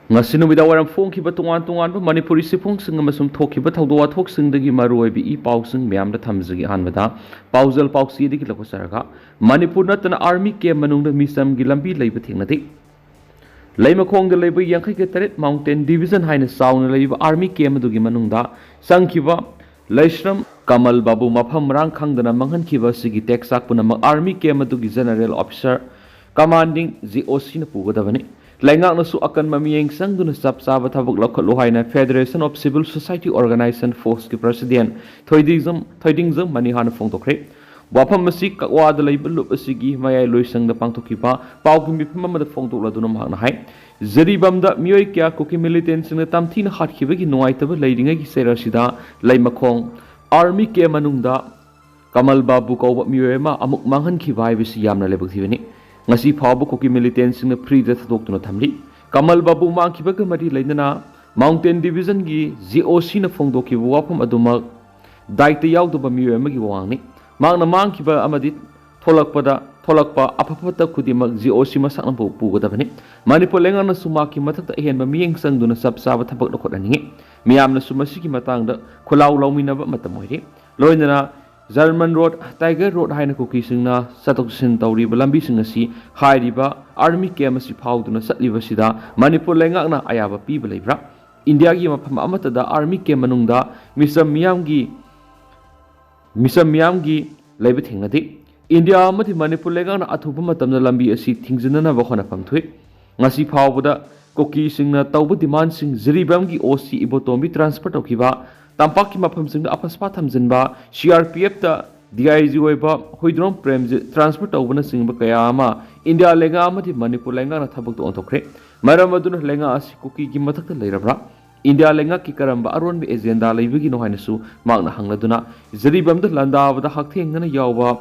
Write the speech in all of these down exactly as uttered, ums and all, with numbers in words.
ꯉꯁꯤ ꯅꯨꯃꯤꯗꯥꯡ ꯋꯥꯏꯔꯝ ꯐꯣꯡꯈꯤꯕ ꯇꯣꯉꯥꯟ ꯇꯣꯉꯥꯟꯕ ꯃꯅꯤꯄꯨꯔꯤ ꯆꯦꯐꯣꯡꯁꯤꯡ ꯑꯃꯁꯨꯡ ꯊꯣꯛꯈꯤꯕ ꯊꯧꯗꯣꯛ ꯋꯥꯊꯣꯛꯁꯤꯡꯗꯒꯤ ꯃꯔꯨꯑꯣꯏꯕ ꯏ ꯄꯥꯎꯁꯤꯡ ꯃꯌꯥꯝꯗ ꯊꯝꯖꯒꯦ꯫ ꯑꯍꯥꯟꯕꯗ ꯄꯥꯎꯖꯦꯜ ꯄꯥꯎꯆꯦꯗꯒꯤ ꯂꯧꯕ ꯆꯠꯂꯒ, ꯃꯅꯤꯄꯨꯔ ꯅꯠꯇꯅ army camp ꯃꯅꯨꯡꯗ ꯃꯤꯆꯝꯒꯤ ꯂꯝꯕꯤ ꯂꯩꯕ ꯊꯦꯡꯅꯗꯦ꯫ ꯂꯩꯃꯈꯣꯡꯗ ꯂꯩꯕ ꯌꯥꯡꯈꯩꯒ ꯇꯔꯦꯠ mountain division ꯍꯥꯏꯅ ꯆꯥꯎꯅ ꯂꯩꯕ army camp ꯑꯗꯨꯒꯤ ꯃꯅꯨꯡꯗ ꯆꯪꯈꯤꯕ ꯂꯩꯁ꯭ꯔꯝ ꯀꯃꯜ ꯕꯥꯕꯨ ꯃꯐꯝ ꯃꯔꯥꯡ ꯈꯪꯗꯅ ꯃꯥꯡꯍꯟꯈꯤꯕ ꯑꯁꯤꯒꯤ ꯇꯦꯛꯆꯥꯛ ꯄꯨꯝꯅꯃꯛ army camp ꯑꯗꯨꯒꯤ general officer commanding G O C ꯅ ꯄꯨꯒꯗꯕꯅꯤ꯫ ꯂꯩꯉꯥꯛꯅꯁꯨ ꯑꯀꯟꯕ ꯃꯤꯠꯌꯦꯡ ꯆꯪꯗꯨꯅ ꯆꯞ ꯆꯥꯕ ꯊꯕꯛ ꯂꯧꯈꯠꯂꯨ ꯍꯥꯏꯅ Federation of Civil Society Organization, ꯐꯣꯁꯀꯤ president ꯊꯣꯏꯗꯤꯡꯖꯝ, ꯊꯣꯏꯗꯤꯡꯖꯝ ꯃꯅꯤꯍꯥꯅ ꯐꯣꯡꯗꯣꯛꯈ꯭ꯔꯦ꯫ ꯋꯥꯐꯝ ꯑꯁꯤ ꯀꯛꯋꯥꯗ ꯂꯩꯕ ꯂꯨꯞ ꯑꯁꯤꯒꯤ ꯃꯌꯥꯏ ꯂꯣꯏꯁꯪꯗ ꯄꯥꯡꯊꯣꯛꯈꯤꯕ ꯄꯥꯎꯒꯤ ꯃꯤꯐꯝ ꯑꯃꯗ ꯐꯣꯡꯗꯣꯛꯂꯗꯨꯅ ꯃꯍꯥꯛꯅ ꯍꯥꯏ, ꯖꯤꯔꯤꯕꯥꯝꯗ ꯃꯤꯑꯣꯏ ꯀꯌꯥ ꯀꯨꯀꯤ militantꯁꯤꯡꯅ ꯇꯝꯊꯤꯅ ꯍꯥꯠꯈꯤꯕꯒꯤ ꯅꯨꯡꯉꯥꯏꯇꯕ ꯂꯩꯔꯤꯉꯩꯒꯤ ꯆꯩꯔꯛ ꯑꯁꯤꯗ ꯂꯩꯃꯈꯣꯡ army camp ꯃꯅꯨꯡꯗ ꯀꯃꯜ ꯕꯥꯕꯨ ꯀꯧꯕ ꯃꯤꯑꯣꯏ ꯑꯃ ꯑꯃꯨꯛ ꯃꯥꯡꯍꯟꯈꯤꯕ ꯍꯥꯏꯕꯁꯤ ꯌꯥꯝꯅ ꯂꯥꯏꯕꯛ ꯊꯤꯕꯅꯤ꯫ ꯉꯁꯤ ꯐꯥꯎꯕ ꯀꯨꯀꯤ militantꯁꯤꯡꯅ freeꯗ ꯊꯥꯗꯣꯛꯇꯨꯅ ꯊꯝꯂꯤ꯫ ꯀꯃꯜ ꯕꯥꯕꯨ ꯃꯥꯡꯈꯤꯕꯒ ꯃꯔꯤ ꯂꯩꯅꯅ mountain divisionꯒꯤ G O Cꯅ ꯐꯣꯡꯗꯣꯛꯈꯤꯕ ꯋꯥꯐꯝ ꯑꯗꯨꯃꯛ ꯗꯥꯏꯇ ꯌꯥꯎꯗꯕ ꯃꯤꯑꯣꯏ ꯑꯃꯒꯤ ꯋꯥꯉꯥꯡꯅꯤ꯫ ꯃꯍꯥꯛꯅ ꯃꯥꯡꯈꯤꯕ ꯑꯃꯗꯤ ꯊꯣꯛꯂꯛꯄꯗ ꯊꯣꯛꯂꯛꯄ ꯑꯐ ꯐꯠꯇ ꯈꯨꯗꯤꯡꯃꯛ G O C ꯃꯁꯥꯅ ꯄꯨ-, ꯄꯨꯒꯗꯕꯅꯤ꯫ ꯃꯅꯤꯄꯨꯔ ꯂꯩꯉꯥꯛꯅꯁꯨ ꯃꯍꯥꯛꯀꯤ ꯃꯊꯛꯇ ꯑꯍꯦꯟꯕ ꯃꯤꯠꯌꯦꯡ ꯆꯪꯗꯨꯅ ꯆꯞ ꯆꯥꯕ ꯊꯕꯛ ꯂꯧꯈꯠꯍꯟꯅꯤꯡꯏ꯫ ꯃꯤꯌꯥꯝꯅꯁꯨ ꯃꯁꯤꯒꯤ ꯃꯇꯥꯡꯗ ꯈꯨꯜꯂꯥꯎ ꯂꯧꯃꯤꯟꯅꯕ ꯃꯇꯝ ꯑꯣꯏꯔꯦ꯫ ꯂꯣꯏꯅꯅ German Road, Tiger Road ꯍꯥꯏꯅ ꯀꯨꯀꯤꯁꯤꯡꯅ ꯆꯠꯊꯣꯛ ꯆꯠꯁꯤꯟ ꯇꯧꯔꯤꯕ ꯂꯝꯕꯤꯁꯤꯡ ꯑꯁꯤ ꯍꯥꯏꯔꯤꯕ army camp ꯑꯁꯤ ꯐꯥꯎꯗꯨꯅ ꯆꯠꯂꯤꯕꯁꯤꯗ ꯃꯅꯤꯄꯨꯔ ꯂꯩꯉꯥꯛꯅ ꯑꯌꯥꯕ ꯄꯤꯕ ꯂꯩꯕ꯭ꯔꯥ? ꯏꯟꯗꯤꯌꯥꯒꯤ ꯃꯐꯝ ꯑꯃꯠꯇꯗ army camp ꯃꯅꯨꯡꯗ ꯃꯤꯆꯝ ꯃꯤꯌꯥꯝꯒꯤ, ꯃꯤꯆꯝ ꯃꯤꯌꯥꯝꯒꯤ ꯂꯩꯕ ꯊꯦꯡꯅꯗꯦ꯫ ꯏꯟꯗꯤꯌꯥ ꯑꯃꯗꯤ ꯃꯅꯤꯄꯨꯔ ꯂꯩꯉꯥꯛꯅ ꯑꯊꯨꯕ ꯃꯇꯝꯗ ꯂꯝꯕꯤ ꯑꯁꯤ ꯊꯤꯡꯖꯤꯟꯅꯅꯕ ꯍꯣꯠꯅꯐꯝ ꯊꯣꯛꯏ꯫ ꯉꯁꯤ ꯐꯥꯎꯕꯗ ꯀꯨꯀꯤꯁꯤꯡꯅ ꯇꯧꯕ demandꯁꯤꯡ, ꯖꯤꯔꯤꯕꯥꯝꯒꯤ O C ꯏꯕꯣꯇꯣꯝꯕꯤ transfer ꯇꯧꯈꯤꯕ, ꯇꯝꯄꯥꯛꯀꯤ ꯃꯐꯝꯁꯤꯡꯗ ꯑꯐꯁꯄꯥ ꯊꯝꯖꯤꯟꯕ, C R P F ꯇ D I G ꯑꯣꯏꯕ ꯍꯨꯏꯗ꯭ꯔꯣꯝ ꯄ꯭ꯔꯦꯝꯖꯤꯠ transfer ꯇꯧꯕꯅꯆꯤꯡꯕ ꯀꯌꯥ ꯑꯃ ꯏꯟꯗꯤꯌꯥ ꯂꯩꯉꯥꯛ ꯑꯃꯗꯤ ꯃꯅꯤꯄꯨꯔ ꯂꯩꯉꯥꯛꯅ ꯊꯕꯛꯇ ꯑꯣꯟꯊꯣꯛꯈ꯭ꯔꯦ꯫ ꯃꯔꯝ ꯑꯗꯨꯅ ꯂꯩꯉꯥꯛ ꯑꯁꯤ ꯀꯨꯀꯤꯒꯤ ꯃꯊꯛꯇ ꯂꯩꯔꯕ꯭ꯔꯥ? ꯏꯟꯗꯤꯌꯥ ꯂꯩꯉꯥꯛꯀꯤ ꯀꯔꯝꯕ ꯑꯔꯣꯟꯕ agenda ꯂꯩꯕꯒꯤꯅꯣ ꯍꯥꯏꯅꯁꯨ ꯃꯍꯥꯛꯅ ꯍꯪꯂꯗꯨꯅ, ꯖꯤꯔꯤꯕꯥꯝꯗ ꯂꯥꯟꯗꯥꯕꯗ ꯍꯛꯊꯦꯡꯅꯅ ꯌꯥꯎꯕ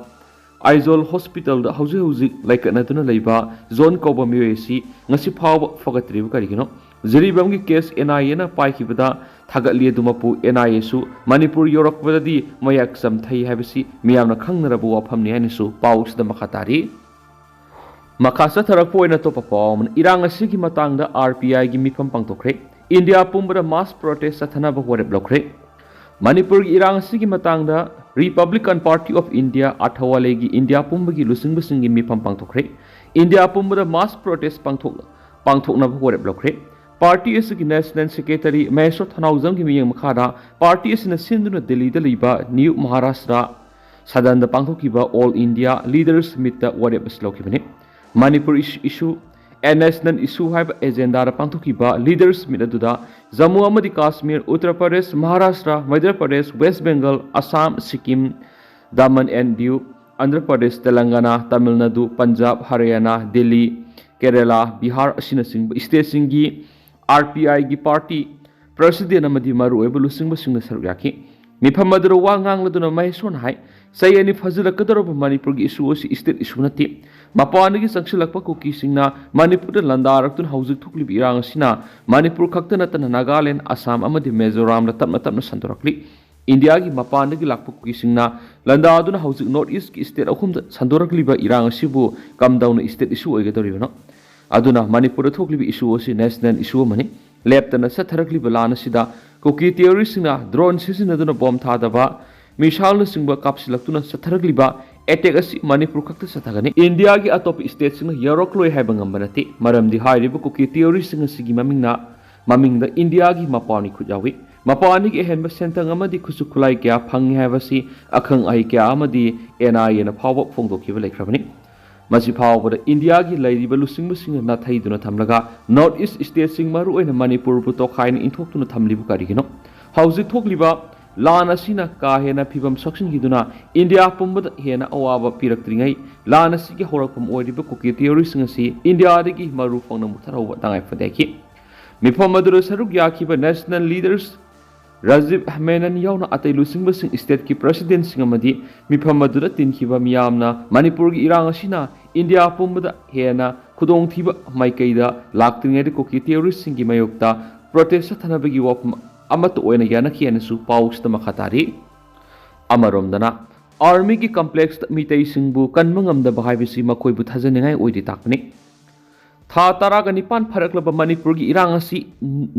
ꯑꯥꯏꯖꯣꯜ ꯍꯣꯁꯄꯤꯇꯥꯜꯗ ꯍꯧꯖꯤꯛ ꯍꯧꯖꯤꯛ ꯂꯩꯀꯠꯅꯗꯨꯅ ꯂꯩꯕ ꯖꯣꯟ ꯀꯧꯕ ꯃꯤꯑꯣꯏ ꯑꯁꯤ ꯉꯁꯤ ꯐꯥꯎꯕ ꯐꯒꯠꯇ꯭ꯔꯤꯕ ꯀꯔꯤꯒꯤꯅꯣ? ꯖꯤꯔꯤꯕꯥꯝꯒꯤ case N I Aꯅ ꯄꯥꯏꯈꯤꯕꯗ ꯊꯥꯒꯠꯂꯤ ꯑꯗꯨꯃꯛꯄꯨ N I Aꯁꯨ ꯃꯅꯤꯄꯨꯔ ꯌꯧꯔꯛꯄꯗꯗꯤ ꯃꯌꯥꯛ ꯆꯝꯊꯩ ꯍꯥꯏꯕꯁꯤ ꯃꯤꯌꯥꯝꯅ ꯈꯪꯅꯔꯕ ꯋꯥꯐꯝꯅꯤ ꯍꯥꯏꯅꯁꯨ ꯄꯥꯎ ꯑꯁꯤꯗ ꯃꯈꯥ ꯇꯥꯔꯤ꯫ ꯃꯈꯥ ꯆꯠꯊꯔꯛꯄ ꯑꯣꯏꯅ ꯑꯇꯣꯞꯄ ꯄꯥꯎ ꯑꯃꯅ, ꯏꯔꯥꯡ ꯑꯁꯤꯒꯤ ꯃꯇꯥꯡꯗ ꯑꯥꯔ ꯄꯤ ꯑꯥꯏꯒꯤ ꯃꯤꯐꯝ ꯄꯥꯡꯊꯣꯛꯈ꯭ꯔꯦ꯫ ꯏꯟꯗꯤꯌꯥ ꯄꯨꯝꯕꯗ ꯃꯥꯁ ꯄ꯭ꯔꯣꯇꯦꯁ ꯆꯠꯊꯅꯕ ꯋꯥꯔꯦꯞ ꯂꯧꯈ꯭ꯔꯦ꯫ ꯃꯅꯤꯄꯨꯔꯒꯤ ꯏꯔꯥꯡ ꯑꯁꯤꯒꯤ ꯃꯇꯥꯡꯗ ꯔꯤꯄꯕ꯭ꯂꯤꯀꯟ ꯄꯥꯔꯇꯤ ꯑꯣꯐ ꯏꯟꯗꯤꯌꯥ ꯑꯊꯋꯥꯂꯦꯒꯤ ꯏꯟꯗꯤꯌꯥ ꯄꯨꯝꯕꯒꯤ ꯂꯨꯆꯤꯡꯕꯁꯤꯡꯒꯤ ꯃꯤꯐꯝ ꯄꯥꯡꯊꯣꯛꯈ꯭ꯔꯦ꯫ ꯏꯟꯗꯤꯌꯥ ꯄꯨꯝꯕꯗ ꯃꯥꯁ ꯄ꯭ꯔꯣꯇꯦꯁ ꯄꯥꯡꯊꯣꯛ ꯄꯥꯡꯊꯣꯛꯅꯕ ꯋꯥꯔꯦꯞ ꯂꯧꯈ꯭ꯔꯦ꯫ ꯄꯥꯔꯇꯤ ꯑꯁꯤꯒꯤ ꯅꯦꯁꯅꯦꯜ ꯁꯦꯀ꯭ꯔꯦꯇꯔꯤ ꯃꯍꯦꯁ꯭ꯋꯔ ꯊꯧꯅꯥꯎꯖꯝꯒꯤ ꯃꯤꯠꯌꯦꯡ ꯃꯈꯥꯗ ꯄꯥꯔꯇꯤ ꯑꯁꯤꯅ ꯁꯤꯟꯗꯨꯅ ꯗꯤꯜꯂꯤꯗ ꯂꯩꯕ ꯅ꯭ꯌꯨ ꯃꯍꯥꯔꯥꯁꯇ꯭ꯔ ꯁꯗꯟꯗ ꯄꯥꯡꯊꯣꯛꯈꯤꯕ ꯑꯣꯜ ꯏꯟꯗꯤꯌꯥ ꯂꯤꯗꯔꯁ ꯃꯤꯠꯇ ꯋꯥꯔꯦꯞ ꯑꯁꯤ ꯂꯧꯈꯤꯕꯅꯤ꯫ ꯃꯅꯤꯄꯨꯔ ꯏꯁꯨ, ꯏꯁꯨ, ꯑꯦ ꯅꯦꯁꯅꯦꯜ ꯏꯁꯨ ꯍꯥꯏꯕ ꯑꯦꯖꯦꯟꯗꯥꯗ ꯄꯥꯡꯊꯣꯛꯈꯤꯕ ꯂꯤꯗꯔꯁ ꯃꯤꯠ ꯑꯗꯨꯗ ꯖꯝꯃꯨ ꯑꯃꯗꯤ ꯀꯥꯁꯃꯤꯔ, ꯎꯠꯇꯔ ꯄ꯭ꯔꯗꯦꯁ, ꯃꯍꯥꯔꯥꯁꯇ꯭ꯔ, ꯃꯩꯙ꯭ꯌ ꯄ꯭ꯔꯗꯦꯁ, ꯋꯦꯁ ꯕꯦꯡꯒꯜ, ꯑꯁꯥꯝ, ꯁꯤꯛꯀꯤꯝ, ꯗꯃꯟ ꯑꯦꯟ ꯗꯤꯌꯨ, ꯑꯟꯙ꯭ꯔ ꯄ꯭ꯔꯗꯦꯁ, ꯇꯦꯂꯪꯒꯥꯅꯥ, ꯇꯥꯃꯤꯜ ꯅꯥꯗꯨ, ꯄꯟꯖꯥꯕ, ꯍꯔꯤꯌꯥꯅꯥ, ꯗꯤꯜꯂꯤ, ꯀꯦꯔꯦꯂꯥ, ꯕꯤꯍꯥꯔ ꯑꯁꯤꯅꯆꯤꯡꯕ ꯁ꯭ꯇꯦꯠꯁꯤꯡꯒꯤ ꯑꯥꯔ ꯄꯤ ꯑꯥꯏꯒꯤ ꯄꯥꯔꯇꯤ ꯄ꯭ꯔꯁꯤꯗꯦꯟ ꯑꯃꯗꯤ ꯃꯔꯨꯑꯣꯏꯕ ꯂꯨꯆꯤꯡꯕꯁꯤꯡꯅ ꯁꯔꯨꯛ ꯌꯥꯈꯤ꯫ ꯃꯤꯐꯝ ꯑꯗꯨꯗ ꯋꯥ ꯉꯥꯡꯂꯗꯨꯅ ꯃꯍꯦꯁ꯭ꯋꯔꯅ ꯍꯥꯏ, ꯆꯍꯤ ꯑꯅꯤ ꯐꯥꯖꯤꯜꯂꯛꯀꯗꯧꯔꯕ ꯃꯅꯤꯄꯨꯔꯒꯤ ꯏꯁꯨ ꯑꯁꯤ ꯁ꯭ꯇꯦꯠ ꯏꯁꯨ ꯅꯠꯇꯦ꯫ ꯃꯄꯥꯟꯗꯒꯤ ꯆꯪꯁꯤꯜꯂꯛꯄ ꯀꯨꯀꯤꯁꯤꯡꯅ ꯃꯅꯤꯄꯨꯔꯗ ꯂꯥꯟꯗꯥꯔꯛꯇꯨꯅ ꯍꯧꯖꯤꯛ ꯊꯣꯛꯂꯤꯕ ꯏꯔꯥꯡ ꯑꯁꯤꯅ ꯃꯅꯤꯄꯨꯔ ꯈꯛꯇ ꯅꯠꯇꯅ ꯅꯥꯒꯥꯂꯦꯟ, ꯑꯁꯥꯝ ꯑꯃꯗꯤ ꯃꯤꯖꯣꯔꯥꯝꯗ ꯇꯞꯅ ꯇꯞꯅ ꯁꯟꯗꯣꯔꯛꯂꯤ꯫ ꯏꯟꯗꯤꯌꯥꯒꯤ ꯃꯄꯥꯟꯗꯒꯤ ꯂꯥꯛꯄ ꯀꯨꯀꯤꯁꯤꯡꯅ ꯂꯥꯟꯗꯥꯗꯨꯅ ꯍꯧꯖꯤꯛ ꯅꯣꯔꯠ ꯏꯁ꯭ꯠꯀꯤ ꯁ꯭ꯇꯦꯠ ꯑꯍꯨꯝꯗ ꯁꯟꯗꯣꯔꯛꯂꯤꯕ ꯏꯔꯥꯡ ꯑꯁꯤꯕꯨ ꯀꯝꯗꯧꯅ ꯁ꯭ꯇꯦꯠ ꯏꯁꯨ ꯑꯣꯏꯒꯗꯧꯔꯤꯕꯅꯣ? ꯑꯗꯨꯅ ꯃꯅꯤꯄꯨꯔꯗ ꯊꯣꯛꯂꯤꯕ ꯏꯁꯨ ꯑꯁꯤ ꯅꯦꯁꯅꯦꯜ ꯏꯁꯨ ꯑꯃꯅꯤ꯫ ꯂꯦꯞꯇꯅ ꯆꯠꯊꯔꯛꯂꯤꯕ ꯂꯥꯟ ꯑꯁꯤꯗ ꯀꯨꯀꯤ ꯇꯦꯔꯣꯔꯤꯁ꯭ꯠꯁꯤꯡꯅ ꯗ꯭ꯔꯣꯟ ꯁꯤꯖꯤꯟꯅꯗꯨꯅ ꯕꯣꯝ ꯊꯥꯗꯕ, ꯃꯤꯁꯥꯏꯜꯅꯆꯤꯡꯕ ꯀꯥꯞꯁꯤꯜꯂꯛꯇꯨꯅ ꯆꯠꯊꯔꯛꯂꯤꯕ ꯑꯦꯇꯦꯛ ꯑꯁꯤ ꯃꯅꯤꯄꯨꯔ ꯈꯛꯇ ꯆꯠꯊꯒꯅꯤ꯫ ꯏꯟꯗꯤꯌꯥꯒꯤ ꯑꯇꯣꯞꯄ ꯁ꯭ꯇꯦꯠꯁꯤꯡꯅ ꯌꯥꯎꯔꯛꯂꯣꯏ ꯍꯥꯏꯕ ꯉꯝꯕ ꯅꯠꯇꯦ, ꯃꯔꯝꯗꯤ ꯍꯥꯏꯔꯤꯕ ꯀꯨꯀꯤ ꯇꯦꯔꯣꯔꯤꯁ꯭ꯠꯁꯤꯡ ꯑꯁꯤꯒꯤ ꯃꯃꯤꯡꯅ, ꯃꯃꯤꯡꯗ ꯏꯟꯗꯤꯌꯥꯒꯤ ꯃꯄꯥꯟꯒꯤ ꯈꯨꯠ ꯌꯥꯎꯏ꯫ ꯃꯄꯥꯟꯗꯒꯤ ꯑꯍꯦꯟꯕ ꯁꯦꯟꯊꯪ ꯑꯃꯗꯤ ꯈꯨꯠꯁꯨ ꯈꯨꯠꯂꯥꯏ ꯀꯌꯥ ꯐꯪꯏ ꯍꯥꯏꯕꯁꯤ ꯑꯈꯪ ꯑꯍꯩ ꯀꯌꯥ ꯑꯃꯗꯤ ꯑꯦꯟ ꯑꯥꯏ ꯑꯦꯅ ꯐꯥꯎꯕ ꯐꯣꯡꯗꯣꯛꯈꯤꯕ ꯂꯩꯈ꯭ꯔꯕꯅꯤ꯫ ꯃꯁꯤ ꯐꯥꯎꯕꯗ ꯏꯟꯗꯤꯌꯥꯒꯤ ꯂꯩꯔꯤꯕ ꯂꯨꯆꯤꯡꯕꯁꯤꯡꯅ ꯅꯥꯊꯩꯗꯨꯅ ꯊꯝꯂꯒ ꯅꯣꯔꯠ ꯏꯁ꯭ꯠ ꯁ꯭ꯇꯦꯠꯁꯤꯡ, ꯃꯔꯨꯑꯣꯏꯅ ꯃꯅꯤꯄꯨꯔꯕꯨ ꯇꯣꯈꯥꯏꯅ ꯏꯟꯊꯣꯛꯇꯨꯅ ꯊꯝꯂꯤꯕ ꯀꯔꯤꯒꯤꯅꯣ? ꯍꯧꯖꯤꯛ ꯊꯣꯛꯂꯤꯕ ꯂꯥꯟ ꯑꯁꯤꯅ ꯀꯥ ꯍꯦꯟꯅ ꯐꯤꯕꯝ ꯁꯣꯛꯆꯤꯟꯈꯤꯗꯨꯅ ꯏꯟꯗꯤꯌꯥ ꯄꯨꯝꯕꯗ ꯍꯦꯟꯅ ꯑꯋꯥꯕ ꯄꯤꯔꯛꯇ꯭ꯔꯤꯉꯩ, ꯂꯥꯟ ꯑꯁꯤꯒꯤ ꯍꯧꯔꯛꯐꯝ ꯑꯣꯏꯔꯤꯕ ꯀꯨꯀꯤ ꯇꯦꯔꯣꯔꯤꯁ꯭ꯠꯁꯤꯡ ꯑꯁꯤ ꯏꯟꯗꯤꯌꯥꯗꯒꯤ ꯃꯔꯨ ꯐꯪꯅ ꯃꯨꯊꯠꯍꯧꯕ ꯇꯉꯥꯏ ꯐꯗꯦ ꯍꯥꯏꯈꯤ꯫ ꯃꯤꯐꯝ ꯑꯗꯨꯗ ꯁꯔꯨꯛ ꯌꯥꯈꯤꯕ ꯅꯦꯁꯅꯦꯜ ꯂꯤꯗꯔꯁ ꯔꯥꯖꯤꯕ ꯃꯦꯅꯟ ꯌꯥꯎꯅ ꯑꯇꯩ ꯂꯨꯆꯤꯡꯕꯁꯤꯡ, ꯁ꯭ꯇꯦꯠꯀꯤ ꯄ꯭ꯔꯁꯤꯗꯦꯟꯠꯁꯤꯡ ꯑꯃꯗꯤ ꯃꯤꯐꯝ ꯑꯗꯨꯗ ꯇꯤꯟꯈꯤꯕ ꯃꯤꯌꯥꯝꯅ ꯃꯅꯤꯄꯨꯔꯒꯤ ꯏꯔꯥꯡ ꯑꯁꯤꯅ ꯏꯟꯗꯤꯌꯥ ꯄꯨꯝꯕꯗ ꯍꯦꯟꯅ ꯈꯨꯗꯣꯡꯊꯤꯕ ꯃꯥꯏꯀꯩꯗ ꯂꯥꯛꯇ꯭ꯔꯤꯉꯩꯗ ꯀꯨꯀꯤ ꯇꯦꯔꯣꯔꯤꯁ꯭ꯠꯁꯤꯡꯒꯤ ꯃꯥꯌꯣꯛꯇ ꯄ꯭ꯔꯣꯇꯦꯁ꯭ꯠ ꯆꯠꯊꯅꯕꯒꯤ ꯋꯥꯐꯝ ꯑꯃꯠꯇ ꯑꯣꯏꯅ ꯌꯥꯅꯈꯤ ꯍꯥꯏꯅꯁꯨ ꯄꯥꯎꯁꯤꯗ ꯃꯈꯥ ꯇꯥꯔꯤ꯫ ꯑꯃꯔꯣꯝꯗꯅ ꯑꯥꯔꯃꯤꯒꯤ ꯀꯝꯄ꯭ꯂꯦꯛꯁꯇ ꯃꯤꯇꯩꯁꯤꯡꯕꯨ ꯀꯟꯕ ꯉꯝꯗꯕ ꯍꯥꯏꯕꯁꯤ ꯃꯈꯣꯏꯕꯨ ꯊꯥꯖꯅꯤꯡꯉꯥꯏ ꯑꯣꯏꯗꯦ ꯇꯥꯛꯄꯅꯤ꯫ ꯊꯥ ꯇꯔꯥꯒ ꯅꯤꯄꯥꯟ ꯐꯥꯔꯛꯂꯕ ꯃꯅꯤꯄꯨꯔꯒꯤ ꯏꯔꯥꯡ ꯑꯁꯤ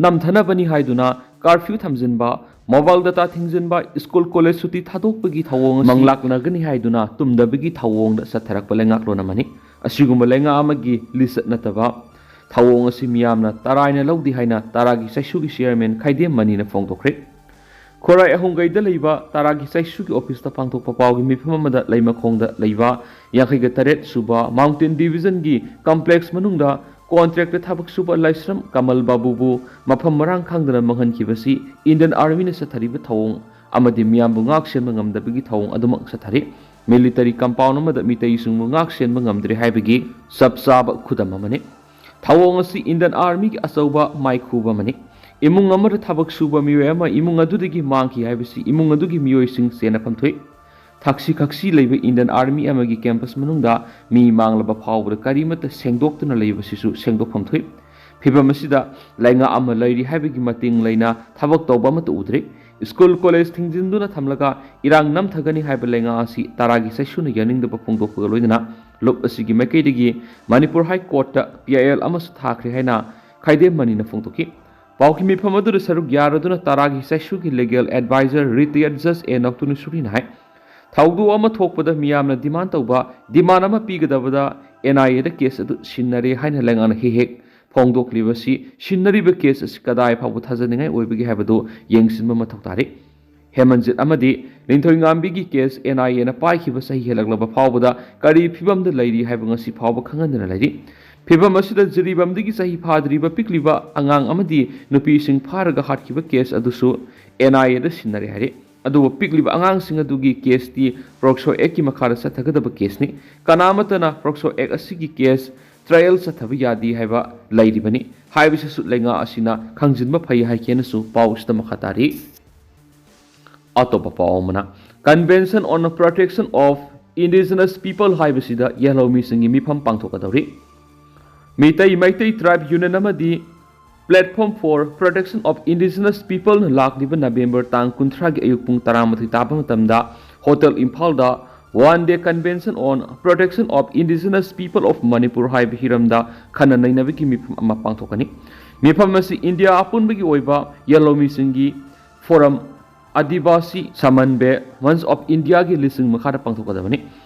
ꯅꯝꯊꯅꯕꯅꯤ ꯍꯥꯏꯗꯨꯅ ꯀꯥꯔꯐ꯭ꯌꯨ ꯊꯝꯖꯤꯟꯕ, ꯃꯣꯕꯥꯏꯜ ꯗꯇꯥ ꯊꯤꯡꯖꯤꯟꯕ, ꯁ꯭ꯀꯨꯜ ꯀꯣꯂꯦꯖ ꯁꯨꯇꯤ ꯊꯥꯗꯣꯛꯄꯒꯤ ꯊꯧꯑꯣꯡ ꯑꯁꯤ ꯃꯪꯂꯥꯛꯅꯒꯅꯤ ꯍꯥꯏꯗꯨꯅ ꯇꯨꯝꯗꯕꯒꯤ ꯊꯧꯑꯣꯡꯗ ꯆꯠꯊꯔꯛꯄ ꯂꯩꯉꯥꯛꯂꯣꯟ ꯑꯃꯅꯤ꯫ ꯑꯁꯤꯒꯨꯝꯕ ꯂꯩꯉꯥꯛ ꯑꯃꯒꯤ ꯂꯤꯆꯠ ꯅꯠꯇꯕ ꯊꯧꯑꯣꯡ ꯑꯁꯤ ꯃꯤꯌꯥꯝꯅ ꯇꯔꯥꯏꯅ ꯂꯧꯗꯦ ꯍꯥꯏꯅ ꯇꯔꯥꯒꯤ ꯆꯩꯁꯨꯒꯤ ꯆꯤꯌꯔꯃꯦꯟ ꯈꯥꯏꯗꯦꯝ ꯃꯅꯤꯅ ꯐꯣꯡꯗꯣꯛꯈ꯭ꯔꯦ꯫ ꯈꯣꯔꯥꯏ ꯑꯍꯨꯝꯒꯩꯗ ꯂꯩꯕ ꯇꯔꯥꯒꯤ ꯆꯩꯁꯨꯒꯤ ꯑꯣꯐꯤꯁꯇ ꯄꯥꯡꯊꯣꯛꯄ ꯄꯥꯎꯒꯤ ꯃꯤꯐꯝ ꯑꯃꯗ ꯂꯩꯃꯈꯣꯡꯗ ꯂꯩꯕ ꯌꯥꯡꯈꯩꯒ ꯇꯔꯦꯠ ꯁꯨꯕ ꯃꯥꯎꯟꯇꯦꯟ ꯗꯤꯕꯤꯖꯟꯒꯤ ꯀꯝꯄ꯭ꯂꯦꯛꯁ ꯃꯅꯨꯡꯗ ꯀꯣꯟꯇ꯭ꯔꯦꯛꯇ ꯊꯕꯛ ꯁꯨꯕ ꯂꯥꯏꯁ꯭ꯔꯝ ꯀꯃꯜ ꯕꯥꯕꯨꯕꯨ ꯃꯐꯝ ꯃꯔꯥꯡ ꯈꯪꯗꯅ ꯃꯥꯡꯍꯟꯈꯤꯕꯁꯤ ꯏꯟꯗꯤꯌꯟ ꯑꯥꯔꯃꯤꯅ ꯆꯠꯊꯔꯤꯕ ꯊꯧꯑꯣꯡ ꯑꯃꯗꯤ ꯃꯤꯌꯥꯝꯕꯨ ꯉꯥꯛ ꯁꯦꯟꯕ ꯉꯝꯗꯕꯒꯤ ꯊꯧꯑꯣꯡ ꯑꯗꯨꯃꯛ ꯆꯠꯊꯔꯤ꯫ ꯃꯤꯂꯤꯇꯔꯤ ꯀꯝꯄꯥꯎꯟ ꯑꯃꯗ ꯃꯤꯇꯩꯁꯤꯡꯕꯨ ꯉꯥꯛ ꯁꯦꯟꯕ ꯉꯝꯗ꯭ꯔꯦ ꯍꯥꯏꯕꯒꯤ ꯆꯞ ꯆꯥꯕ ꯈꯨꯗꯝ ꯑꯃꯅꯤ꯫ ꯊꯧꯑꯣꯡ ꯑꯁꯤ ꯏꯟꯗꯤꯌꯟ ꯑꯥꯔꯃꯤꯒꯤ ꯑꯆꯧꯕ ꯃꯥꯏꯈꯨꯕ ꯑꯃꯅꯤ꯫ ꯏꯃꯨꯡ ꯑꯃꯗ ꯊꯕꯛ ꯁꯨꯕ ꯃꯤꯑꯣꯏ ꯑꯃ ꯏꯃꯨꯡ ꯑꯗꯨꯗꯒꯤ ꯃꯥꯡꯈꯤ ꯍꯥꯏꯕꯁꯤ ꯏꯃꯨꯡ ꯑꯗꯨꯒꯤ ꯃꯤꯑꯣꯏꯁꯤꯡ ꯆꯦꯟꯅꯐꯝ ꯊꯣꯛꯏ꯫ ꯊꯛꯁꯤ ꯈꯛꯁꯤ ꯂꯩꯕ ꯏꯟꯗꯤꯌꯟ ꯑꯥꯔꯃꯤ ꯑꯃꯒꯤ ꯀꯦꯝꯄꯁ ꯃꯅꯨꯡꯗ ꯃꯤ ꯃꯥꯡꯂꯕ ꯐꯥꯎꯕꯗ ꯀꯔꯤꯃꯠꯇ ꯁꯦꯡꯗꯣꯛꯇꯨꯅ ꯂꯩꯕꯁꯤꯁꯨ ꯁꯦꯡꯗꯣꯛꯐꯝ ꯊꯣꯛꯏ꯫ ꯐꯤꯚꯝ ꯑꯁꯤꯗ ꯂꯩꯉꯥꯛ ꯑꯃ ꯂꯩꯔꯤ ꯍꯥꯏꯕꯒꯤ ꯃꯇꯤꯡ ꯂꯩꯅ ꯊꯕꯛ ꯇꯧꯕ ꯑꯃꯠꯇ ꯎꯗ꯭ꯔꯤ꯫ ꯁ꯭ꯀꯨꯜ ꯀꯣꯂꯦꯖ ꯊꯤꯡꯖꯤꯟꯗꯨꯅ ꯊꯝꯂꯒ ꯏꯔꯥꯡ ꯅꯝꯊꯒꯅꯤ ꯍꯥꯏꯕ ꯂꯩꯉꯥꯛ ꯑꯁꯤ ꯇꯔꯥꯒꯤ ꯆꯩꯁꯨꯅ ꯌꯥꯅꯤꯡꯗꯕ ꯐꯣꯡꯗꯣꯛꯄꯒ ꯂꯣꯏꯅꯅ ꯂꯨꯞ ꯑꯁꯤꯒꯤ ꯃꯥꯏꯀꯩꯗꯒꯤ ꯃꯅꯤꯄꯨꯔ ꯍꯥꯏ ꯀꯣꯔꯠꯇ ꯄꯤ ꯑꯥꯏ ꯑꯦꯜ ꯑꯃꯁꯨ ꯊꯥꯈ꯭ꯔꯦ ꯍꯥꯏꯅ ꯈꯥꯏꯗꯦꯝ ꯃꯅꯤꯅ ꯐꯣꯡꯗꯣꯛꯈꯤ꯫ ꯄꯥꯎꯒꯤ ꯃꯤꯐꯝ ꯑꯗꯨꯗ ꯁꯔꯨꯛ ꯌꯥꯔꯗꯨꯅ ꯇꯔꯥꯒꯤ ꯆꯩꯁꯨꯒꯤ ꯂꯤꯒꯦꯜ ꯑꯦꯗꯚꯥꯏꯖꯔ ꯔꯤꯇꯥꯌꯔꯗ ꯖꯁ ꯑꯦ ꯅꯧꯇꯨꯅꯨꯁꯨꯔꯤꯅ ꯍꯥꯏ, ꯊꯧꯗꯣꯛ ꯑꯃ ꯊꯣꯛꯄꯗ ꯃꯤꯌꯥꯝꯅ ꯗꯤꯃꯥꯟ ꯇꯧꯕ ꯗꯤꯃꯥꯟ ꯑꯃ ꯄꯤꯒꯗꯕꯗ ꯑꯦꯟ ꯑꯥꯏ ꯑꯦꯗ ꯀꯦꯁ ꯑꯗꯨ ꯁꯤꯟꯅꯔꯦ ꯍꯥꯏꯅ ꯂꯩꯉꯥꯛꯅ ꯍꯦꯛ ꯍꯦꯛ ꯐꯣꯡꯗꯣꯛꯂꯤꯕꯁꯤ ꯁꯤꯟꯅꯔꯤꯕ ꯀꯦꯁ ꯑꯁꯤ ꯀꯗꯥꯏ ꯐꯥꯎꯕ ꯊꯥꯖꯅꯤꯡꯉꯥꯏ ꯑꯣꯏꯕꯒꯦ ꯍꯥꯏꯕꯗꯨ ꯌꯦꯡꯁꯤꯟꯕ ꯃꯊꯧ ꯇꯥꯔꯤ꯫ ꯍꯦꯃꯟꯖꯤꯠ ꯑꯃꯗꯤ ꯂꯤꯟꯊꯣꯏꯉꯥꯝꯕꯤꯒꯤ ꯀꯦꯁ ꯑꯦꯟ ꯑꯥꯏ ꯑꯦꯅ ꯄꯥꯏꯈꯤꯕ ꯆꯍꯤ ꯍꯦꯜꯂꯛꯂꯕ ꯐꯥꯎꯕꯗ ꯀꯔꯤ ꯐꯤꯕꯝꯗ ꯂꯩꯔꯤ ꯍꯥꯏꯕ ꯉꯁꯤ ꯐꯥꯎꯕ ꯈꯪꯍꯟꯗꯅ ꯂꯩꯔꯤ꯫ ꯐꯤꯕꯝ ꯑꯁꯤꯗ ꯖꯤꯔꯤꯕꯥꯝꯗꯒꯤ ꯆꯍꯤ ꯐꯥꯗ꯭ꯔꯤꯕ ꯄꯤꯛꯂꯤꯕ ꯑꯉꯥꯡ ꯑꯃꯗꯤ ꯅꯨꯄꯤꯁꯤꯡ ꯐꯥꯔꯒ ꯍꯥꯠꯈꯤꯕ ꯀꯦꯁ ꯑꯗꯨꯁꯨ ꯑꯦꯟ ꯑꯥꯏ ꯑꯦꯗ ꯁꯤꯟꯅꯔꯦ ꯍꯥꯏꯔꯤ꯫ ꯑꯗꯨꯕꯨ ꯄꯤꯛꯂꯤꯕ ꯑꯉꯥꯡꯁꯤꯡ ꯑꯗꯨꯒꯤ ꯀꯦꯁꯇꯤ ꯄꯣꯛꯁꯣ ꯑꯦꯛꯀꯤ ꯃꯈꯥꯗ ꯆꯠꯊꯒꯗꯕ ꯀꯦꯁꯅꯤ꯫ ꯀꯅꯥꯃꯠꯇꯅ ꯄꯣꯛꯁꯣ ꯑꯦꯛ ꯑꯁꯤꯒꯤ ꯀꯦꯁ ꯇ꯭ꯔꯥꯏꯌꯦꯜ ꯆꯠꯊꯕ ꯌꯥꯗꯦ ꯍꯥꯏꯕ ꯂꯩꯔꯤꯕꯅꯤ ꯍꯥꯏꯕꯁꯤꯁꯨ ꯂꯩꯉꯥꯛ ꯑꯁꯤꯅ ꯈꯪꯖꯤꯟꯕ ꯐꯩ ꯍꯥꯏꯈꯤꯅꯁꯨ ꯄꯥꯎ ꯑꯁꯤꯗ ꯃꯈꯥ ꯇꯥꯔꯤ꯫ ꯑꯇꯣꯞꯄ ꯄꯥꯎ ꯑꯃꯅ, Convention on Protection of Indigenous People ꯍꯥꯏꯕꯁꯤꯗ ꯌꯦꯜꯍꯧꯃꯤꯁꯤꯡꯒꯤ ꯃꯤꯐꯝ ꯄꯥꯡꯊꯣꯛꯀꯗꯧꯔꯤ꯫ ꯃꯤꯇꯩ ꯃꯩꯇꯩ ꯇ꯭ꯔꯥꯏꯕ ꯌꯨꯅꯤꯌꯟ ꯑꯃꯗꯤ Platform for Protection of Indigenous People ꯂꯥꯛꯂꯤꯕ ꯅꯕꯦꯝꯕꯔ ꯇꯥꯡ ꯀꯨꯟꯊ꯭ꯔꯥꯒꯤ ꯑꯌꯨꯛ ꯄꯨꯡ ꯇꯔꯥꯃꯥꯊꯣꯏ ꯇꯥꯕ ꯃꯇꯝꯗ ꯍꯣꯇꯦꯜ ꯏꯝꯐꯥꯜꯗ One Day Convention on Protection of Indigenous People of Manipur ꯍꯥꯏꯕ ꯍꯤꯔꯝꯗ ꯈꯟꯅ ꯅꯩꯅꯕꯒꯤ ꯃꯤꯐꯝ ꯑꯃ ꯄꯥꯡꯊꯣꯛꯀꯅꯤ꯫ ꯃꯤꯐꯝ ꯑꯁꯤ ꯏꯟꯗꯤꯌꯥ ꯑꯄꯨꯟꯕꯒꯤ ꯑꯣꯏꯕ ꯌꯦꯜꯍꯧꯃꯤꯁꯤꯡꯒꯤ ꯐꯣꯔꯝ ꯑꯗꯤꯕꯥꯁꯤ ꯁꯃꯟꯕꯦ ꯃꯟꯆ ꯑꯣꯐ ꯏꯟꯗꯤꯌꯥꯒꯤ ꯂꯤꯁꯤꯡ ꯃꯈꯥꯗ ꯄꯥꯡꯊꯣꯛꯀꯗꯕꯅꯤ꯫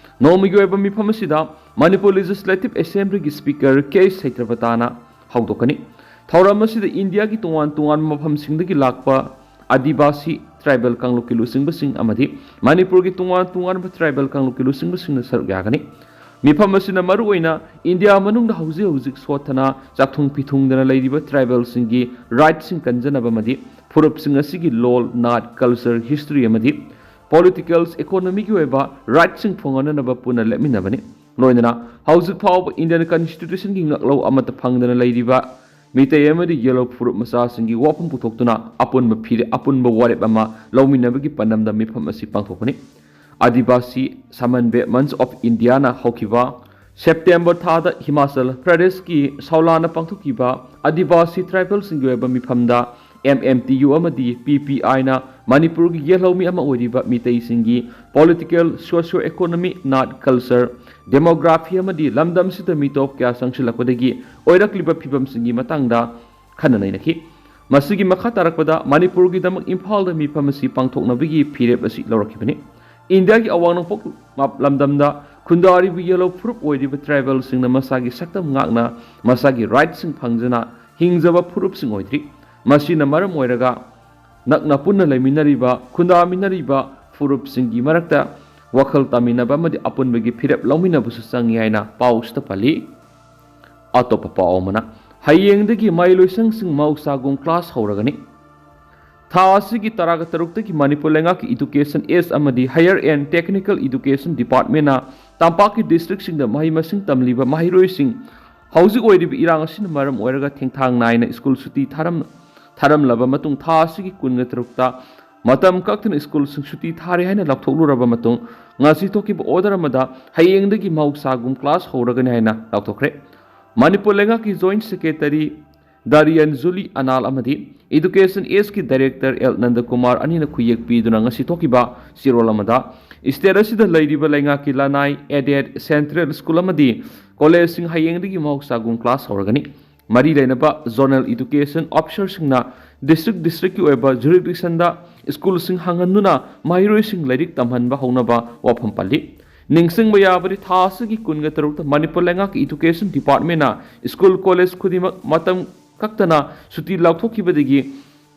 ꯅꯣꯡꯃꯒꯤ ꯑꯣꯏꯕ ꯃꯤꯐꯝ ꯑꯁꯤꯗ ꯃꯅꯤꯄꯨꯔ ꯂꯦꯖꯤꯁꯂꯦꯇꯤꯚ ꯑꯦꯁꯦꯝꯕ꯭ꯂꯤꯒꯤ ꯁ꯭ꯄꯤꯀꯔ ꯀꯦ ꯁꯩꯇ꯭ꯔꯕꯇꯥꯅ ꯍꯧꯗꯣꯛꯀꯅꯤ꯫ ꯊꯧꯔꯝ ꯑꯁꯤꯗ ꯏꯟꯗꯤꯌꯥꯒꯤ ꯇꯣꯉꯥꯟ ꯇꯣꯉꯥꯟꯕ ꯃꯐꯝꯁꯤꯡꯗꯒꯤ ꯂꯥꯛꯄ ꯑꯗꯤꯕꯥꯁꯤ ꯇ꯭ꯔꯥꯏꯕꯦꯜ ꯀꯥꯡꯂꯨꯞꯀꯤ ꯂꯨꯆꯤꯡꯕꯁꯤꯡ ꯑꯃꯗꯤ ꯃꯅꯤꯄꯨꯔꯒꯤ ꯇꯣꯉꯥꯟ ꯇꯣꯉꯥꯟꯕ ꯇ꯭ꯔꯥꯏꯕꯦꯜ ꯀꯥꯡꯂꯨꯞꯀꯤ ꯂꯨꯆꯤꯡꯕꯁꯤꯡꯅ ꯁꯔꯨꯛ ꯌꯥꯒꯅꯤ꯫ ꯃꯤꯐꯝ ꯑꯁꯤꯅ ꯃꯔꯨꯑꯣꯏꯅ ꯏꯟꯗꯤꯌꯥ ꯃꯅꯨꯡꯗ ꯍꯧꯖꯤꯛ ꯍꯧꯖꯤꯛ ꯁꯣꯠꯊꯅ ꯆꯥꯛꯊꯨꯡ ꯐꯤꯊꯨꯡꯗꯅ ꯂꯩꯔꯤꯕ ꯇ꯭ꯔꯥꯏꯕꯦꯜꯁꯤꯡꯒꯤ ꯔꯥꯏꯠꯁꯤꯡ ꯀꯟꯖꯅꯕ ꯑꯃꯗꯤ ꯐꯨꯔꯨꯞꯁꯤꯡ ꯑꯁꯤꯒꯤ ꯂꯣꯜ, ꯅꯥꯠ, ꯀꯜꯆꯔ, ꯍꯤꯁꯇ꯭ꯔꯤ ꯑꯃꯗꯤ ꯄꯣꯂꯤꯇꯤꯀꯦꯜꯁ, ꯏꯀꯣꯅꯣꯃꯤꯒꯤ ꯑꯣꯏꯕ ꯔꯥꯏꯠꯁꯤꯡ ꯐꯪꯍꯟꯅꯅꯕ ꯄꯨꯟꯅ ꯂꯦꯞꯃꯤꯟꯅꯕꯅꯤ꯫ ꯂꯣꯏꯅꯅ ꯍꯧꯖꯤꯛ ꯐꯥꯎꯕ ꯏꯟꯗꯤꯌꯟ ꯀꯟꯁꯇꯤꯇ꯭ꯌꯨꯁꯟꯒꯤ ꯉꯥꯛꯂꯧ ꯑꯃꯠꯇ ꯐꯪꯗꯅ ꯂꯩꯔꯤꯕ ꯃꯤꯇꯩ ꯑꯃꯗꯤ ꯌꯦꯜꯍꯧ ꯐꯨꯔꯨꯞ ꯃꯆꯥꯁꯤꯡꯒꯤ ꯋꯥꯐꯝ ꯄꯨꯊꯣꯛꯇꯨꯅ ꯑꯄꯨꯟꯕ ꯐꯤꯔꯦ-, ꯑꯄꯨꯟꯕ ꯋꯥꯔꯦꯞ ꯑꯃ ꯂꯧꯃꯤꯟꯅꯕꯒꯤ ꯄꯥꯟꯗꯝꯗ ꯃꯤꯐꯝ ꯑꯁꯤ ꯄꯥꯡꯊꯣꯛꯄꯅꯤ꯫ ꯑꯗꯤꯕꯥꯁꯤ ꯁꯃꯟꯕꯦ ꯃꯟꯆ ꯑꯣꯐ ꯏꯟꯗꯤꯌꯥꯅ ꯍꯧꯈꯤꯕ ꯁꯦꯞꯇꯦꯝꯕꯔ ꯊꯥꯗ ꯍꯤꯃꯥꯆꯜ ꯄ꯭ꯔꯗꯦꯁꯀꯤ ꯁꯥꯎꯂꯥꯅ ꯄꯥꯡꯊꯣꯛꯈꯤꯕ ꯑꯗꯤꯕꯥꯁꯤ ꯇ꯭ꯔꯥꯏꯕꯦꯜꯁꯤꯡꯒꯤ ꯑꯣꯏꯕ ꯃꯤꯐꯝꯗ ꯑꯦꯝ ꯑꯦꯝ ꯇꯤ ꯌꯨ ꯑꯃꯗꯤ ꯄꯤ ꯄꯤ ꯑꯥꯏꯅ ꯃꯅꯤꯄꯨꯔꯒꯤ ꯌꯦꯜꯍꯧꯃꯤ ꯑꯃ ꯑꯣꯏꯔꯤꯕ ꯃꯤꯇꯩꯁꯤꯡꯒꯤ ꯄꯣꯂꯤꯇꯤꯀꯦꯜ, ꯁꯣꯁꯤꯌꯣ ꯏꯀꯣꯅꯣꯃꯤ, ꯅꯥꯠ, ꯀꯜꯆꯔ, ꯗꯦꯃꯣꯒ꯭ꯔꯥꯐꯤ ꯑꯃꯗꯤ ꯂꯝꯗꯝꯁꯤꯗ ꯃꯤꯇꯣꯞ ꯀꯌꯥ ꯆꯪꯁꯤꯜꯂꯛꯄꯗꯒꯤ ꯑꯣꯏꯔꯛꯂꯤꯕ ꯐꯤꯕꯝꯁꯤꯡꯒꯤ ꯃꯇꯥꯡꯗ ꯈꯟꯅ ꯅꯩꯅꯈꯤ꯫ ꯃꯁꯤꯒꯤ ꯃꯈꯥ ꯇꯥꯔꯛꯄꯗ ꯃꯅꯤꯄꯨꯔꯒꯤꯗꯃꯛ ꯏꯝꯐꯥꯜꯗ ꯃꯤꯐꯝ ꯑꯁꯤ ꯄꯥꯡꯊꯣꯛꯅꯕꯒꯤ ꯐꯤꯔꯦꯞ ꯑꯁꯤ ꯂꯧꯔꯛꯈꯤꯕꯅꯤ꯫ ꯏꯟꯗꯤꯌꯥꯒꯤ ꯑꯋꯥꯡ ꯅꯣꯡꯄꯣꯛ ꯂꯝꯗꯝꯗ ꯈꯨꯟꯗꯥꯔꯤꯕ ꯌꯦꯜꯍꯧ ꯐꯨꯔꯨꯞ ꯑꯣꯏꯔꯤꯕ ꯇ꯭ꯔꯥꯏꯕꯦꯜꯁꯤꯡꯅ ꯃꯁꯥꯒꯤ ꯁꯛꯇꯝ ꯉꯥꯛꯅ ꯃꯁꯥꯒꯤ ꯔꯥꯏꯠꯁꯤꯡ ꯐꯪꯖꯅ ꯍꯤꯡꯖꯕ ꯐꯨꯔꯨꯞꯁꯤꯡ ꯑꯣꯏꯗ꯭ꯔꯤ꯫ ꯃꯁꯤꯅ ꯃꯔꯝ ꯑꯣꯏꯔꯒ ꯅꯛꯅ ꯄꯨꯟꯅ ꯂꯩꯃꯤꯟꯅꯔꯤꯕ, ꯈꯨꯟꯗꯥꯃꯤꯟꯅꯔꯤꯕ ꯐꯨꯔꯨꯞꯁꯤꯡꯒꯤ ꯃꯔꯛꯇ ꯋꯥꯈꯜ ꯇꯥꯃꯤꯟꯅꯕ ꯑꯃꯗꯤ ꯑꯄꯨꯟꯕꯒꯤ ꯐꯤꯔꯦꯞ ꯂꯧꯃꯤꯟꯅꯕꯁꯨ ꯆꯪꯏ ꯍꯥꯏꯅ ꯄꯥꯎꯁꯤꯗ ꯄꯜꯂꯤ꯫ ꯑꯇꯣꯞꯄ ꯄꯥꯎ ꯑꯃꯅ, ꯍꯌꯦꯡꯗꯒꯤ ꯃꯍꯩꯂꯣꯏꯁꯪꯁꯤꯡ ꯃꯍꯧꯁꯥꯒꯨꯝ ꯀ꯭ꯂꯥꯁ ꯍꯧꯔꯒꯅꯤ꯫ ꯊꯥ ꯑꯁꯤꯒꯤ ꯇꯔꯥꯒ ꯇꯔꯨꯛꯇꯒꯤ ꯃꯅꯤꯄꯨꯔ ꯂꯩꯉꯥꯛꯀꯤ ꯏꯗꯨꯀꯦꯁꯟ ꯑꯦꯖ ꯑꯃꯗꯤ ꯍꯥꯌꯔ ꯑꯦꯟ ꯇꯦꯛꯅꯤꯀꯦꯜ ꯏꯗꯨꯀꯦꯁꯟ ꯗꯤꯄꯥꯔꯠꯃꯦꯟꯅ ꯇꯝꯄꯥꯛꯀꯤ ꯗꯤꯁꯇ꯭ꯔꯤꯛꯁꯤꯡꯗ ꯃꯍꯩ ꯃꯁꯤꯡ ꯇꯝꯂꯤꯕ ꯃꯍꯩꯔꯣꯏꯁꯤꯡ ꯍꯧꯖꯤꯛ ꯑꯣꯏꯔꯤꯕ ꯏꯔꯥꯡ ꯑꯁꯤꯅ ꯃꯔꯝ ꯑꯣꯏꯔꯒ ꯊꯦꯡꯊꯥꯡ ꯅꯥꯏꯅ ꯁ꯭ꯀꯨꯜ ꯁꯨꯇꯤ ꯊꯥꯔꯝ-, ꯊꯥꯔꯝꯂꯕ ꯃꯇꯨꯡ ꯊꯥ ꯑꯁꯤꯒꯤ ꯀꯨꯟꯒ ꯇꯔꯨꯛꯇ ꯃꯇꯝ ꯀꯛꯇꯅ ꯁ꯭ꯀꯨꯜꯁꯤꯡ ꯁꯨꯇꯤ ꯊꯥꯔꯦ ꯍꯥꯏꯅ ꯂꯥꯎꯊꯣꯛꯂꯨꯔꯕ ꯃꯇꯨꯡ ꯉꯁꯤ ꯊꯣꯛꯈꯤꯕ ꯑꯣꯔꯗꯔ ꯑꯃꯗ ꯍꯌꯦꯡꯗꯒꯤ ꯃꯍꯧꯁꯥꯒꯨꯝ ꯀ꯭ꯂꯥꯁ ꯍꯧꯔꯒꯅꯤ ꯍꯥꯏꯅ ꯂꯥꯎꯊꯣꯛꯈ꯭ꯔꯦ꯫ ꯃꯅꯤꯄꯨꯔ ꯂꯩꯉꯥꯛꯀꯤ ꯖꯣꯏꯟꯠ ꯁꯦꯀ꯭ꯔꯦꯇꯔꯤ ꯗꯥꯔꯤꯌꯟ ꯖꯨꯂꯤ ꯑꯅꯥꯜ ꯑꯃꯗꯤ ꯏꯗꯨꯀꯦꯁꯟ ꯑꯦꯁꯀꯤ ꯗꯥꯏꯔꯦꯛꯇꯔ ꯑꯦꯜ ꯅꯟꯗꯀꯨꯃꯥꯔ ꯑꯅꯤꯅ ꯈꯨꯌꯦꯛ ꯄꯤꯗꯨꯅ ꯉꯁꯤ ꯊꯣꯛꯈꯤꯕ ꯆꯦꯔꯣꯜ ꯑꯃꯗ, ꯁ꯭ꯇꯦꯠ ꯑꯁꯤꯗ ꯂꯩꯔꯤꯕ ꯂꯩꯉꯥꯛꯀꯤ ꯂꯅꯥꯏ, ꯑꯦꯗꯦꯗ, ꯁꯦꯟꯇ꯭ꯔꯦꯜ ꯁ꯭ꯀꯨꯜ ꯑꯃꯗꯤ ꯀꯣꯂꯦꯖꯁꯤꯡ ꯍꯌꯦꯡꯗꯒꯤ ꯃꯍꯧꯁꯥꯒꯨꯝ ꯀ꯭ꯂꯥꯁ ꯍꯧꯔꯒꯅꯤ꯫ ꯃꯔꯤ ꯂꯩꯅꯕ ꯖꯣꯅꯦꯜ ꯏꯗꯨꯀꯦꯁꯟ ꯑꯣꯐꯤꯁꯔꯁꯤꯡꯅ ꯗꯤꯁꯇ꯭ꯔꯤꯛ ꯗꯤꯁꯇ꯭ꯔꯤꯛꯀꯤ ꯑꯣꯏꯕ ꯖꯨꯔꯤꯗꯤꯛꯁꯟꯗ ꯁ꯭ꯀꯨꯜꯁꯤꯡ ꯍꯥꯡꯍꯟꯗꯨꯅ ꯃꯍꯩꯔꯣꯏꯁꯤꯡ ꯂꯥꯏꯔꯤꯛ ꯇꯝꯍꯟꯕ ꯍꯧꯅꯕ ꯋꯥꯐꯝ ꯄꯜꯂꯤ꯫ ꯅꯤꯡꯁꯤꯡꯕ ꯌꯥꯕꯗꯤ, ꯊꯥ ꯑꯁꯤꯒꯤ ꯀꯨꯟꯒ ꯇꯔꯨꯛꯇ ꯃꯅꯤꯄꯨꯔ ꯂꯩꯉꯥꯛꯀꯤ ꯏꯗꯨꯀꯦꯁꯟ ꯗꯤꯄꯥꯔꯠꯃꯦꯟꯅ ꯁ꯭ꯀꯨꯜ ꯀꯣꯂꯦꯖ ꯈꯨꯗꯤꯡꯃꯛ ꯃꯇꯝ ꯀꯛꯇꯅ ꯁꯨꯇꯤ ꯂꯥꯎꯊꯣꯛꯈꯤꯕꯗꯒꯤ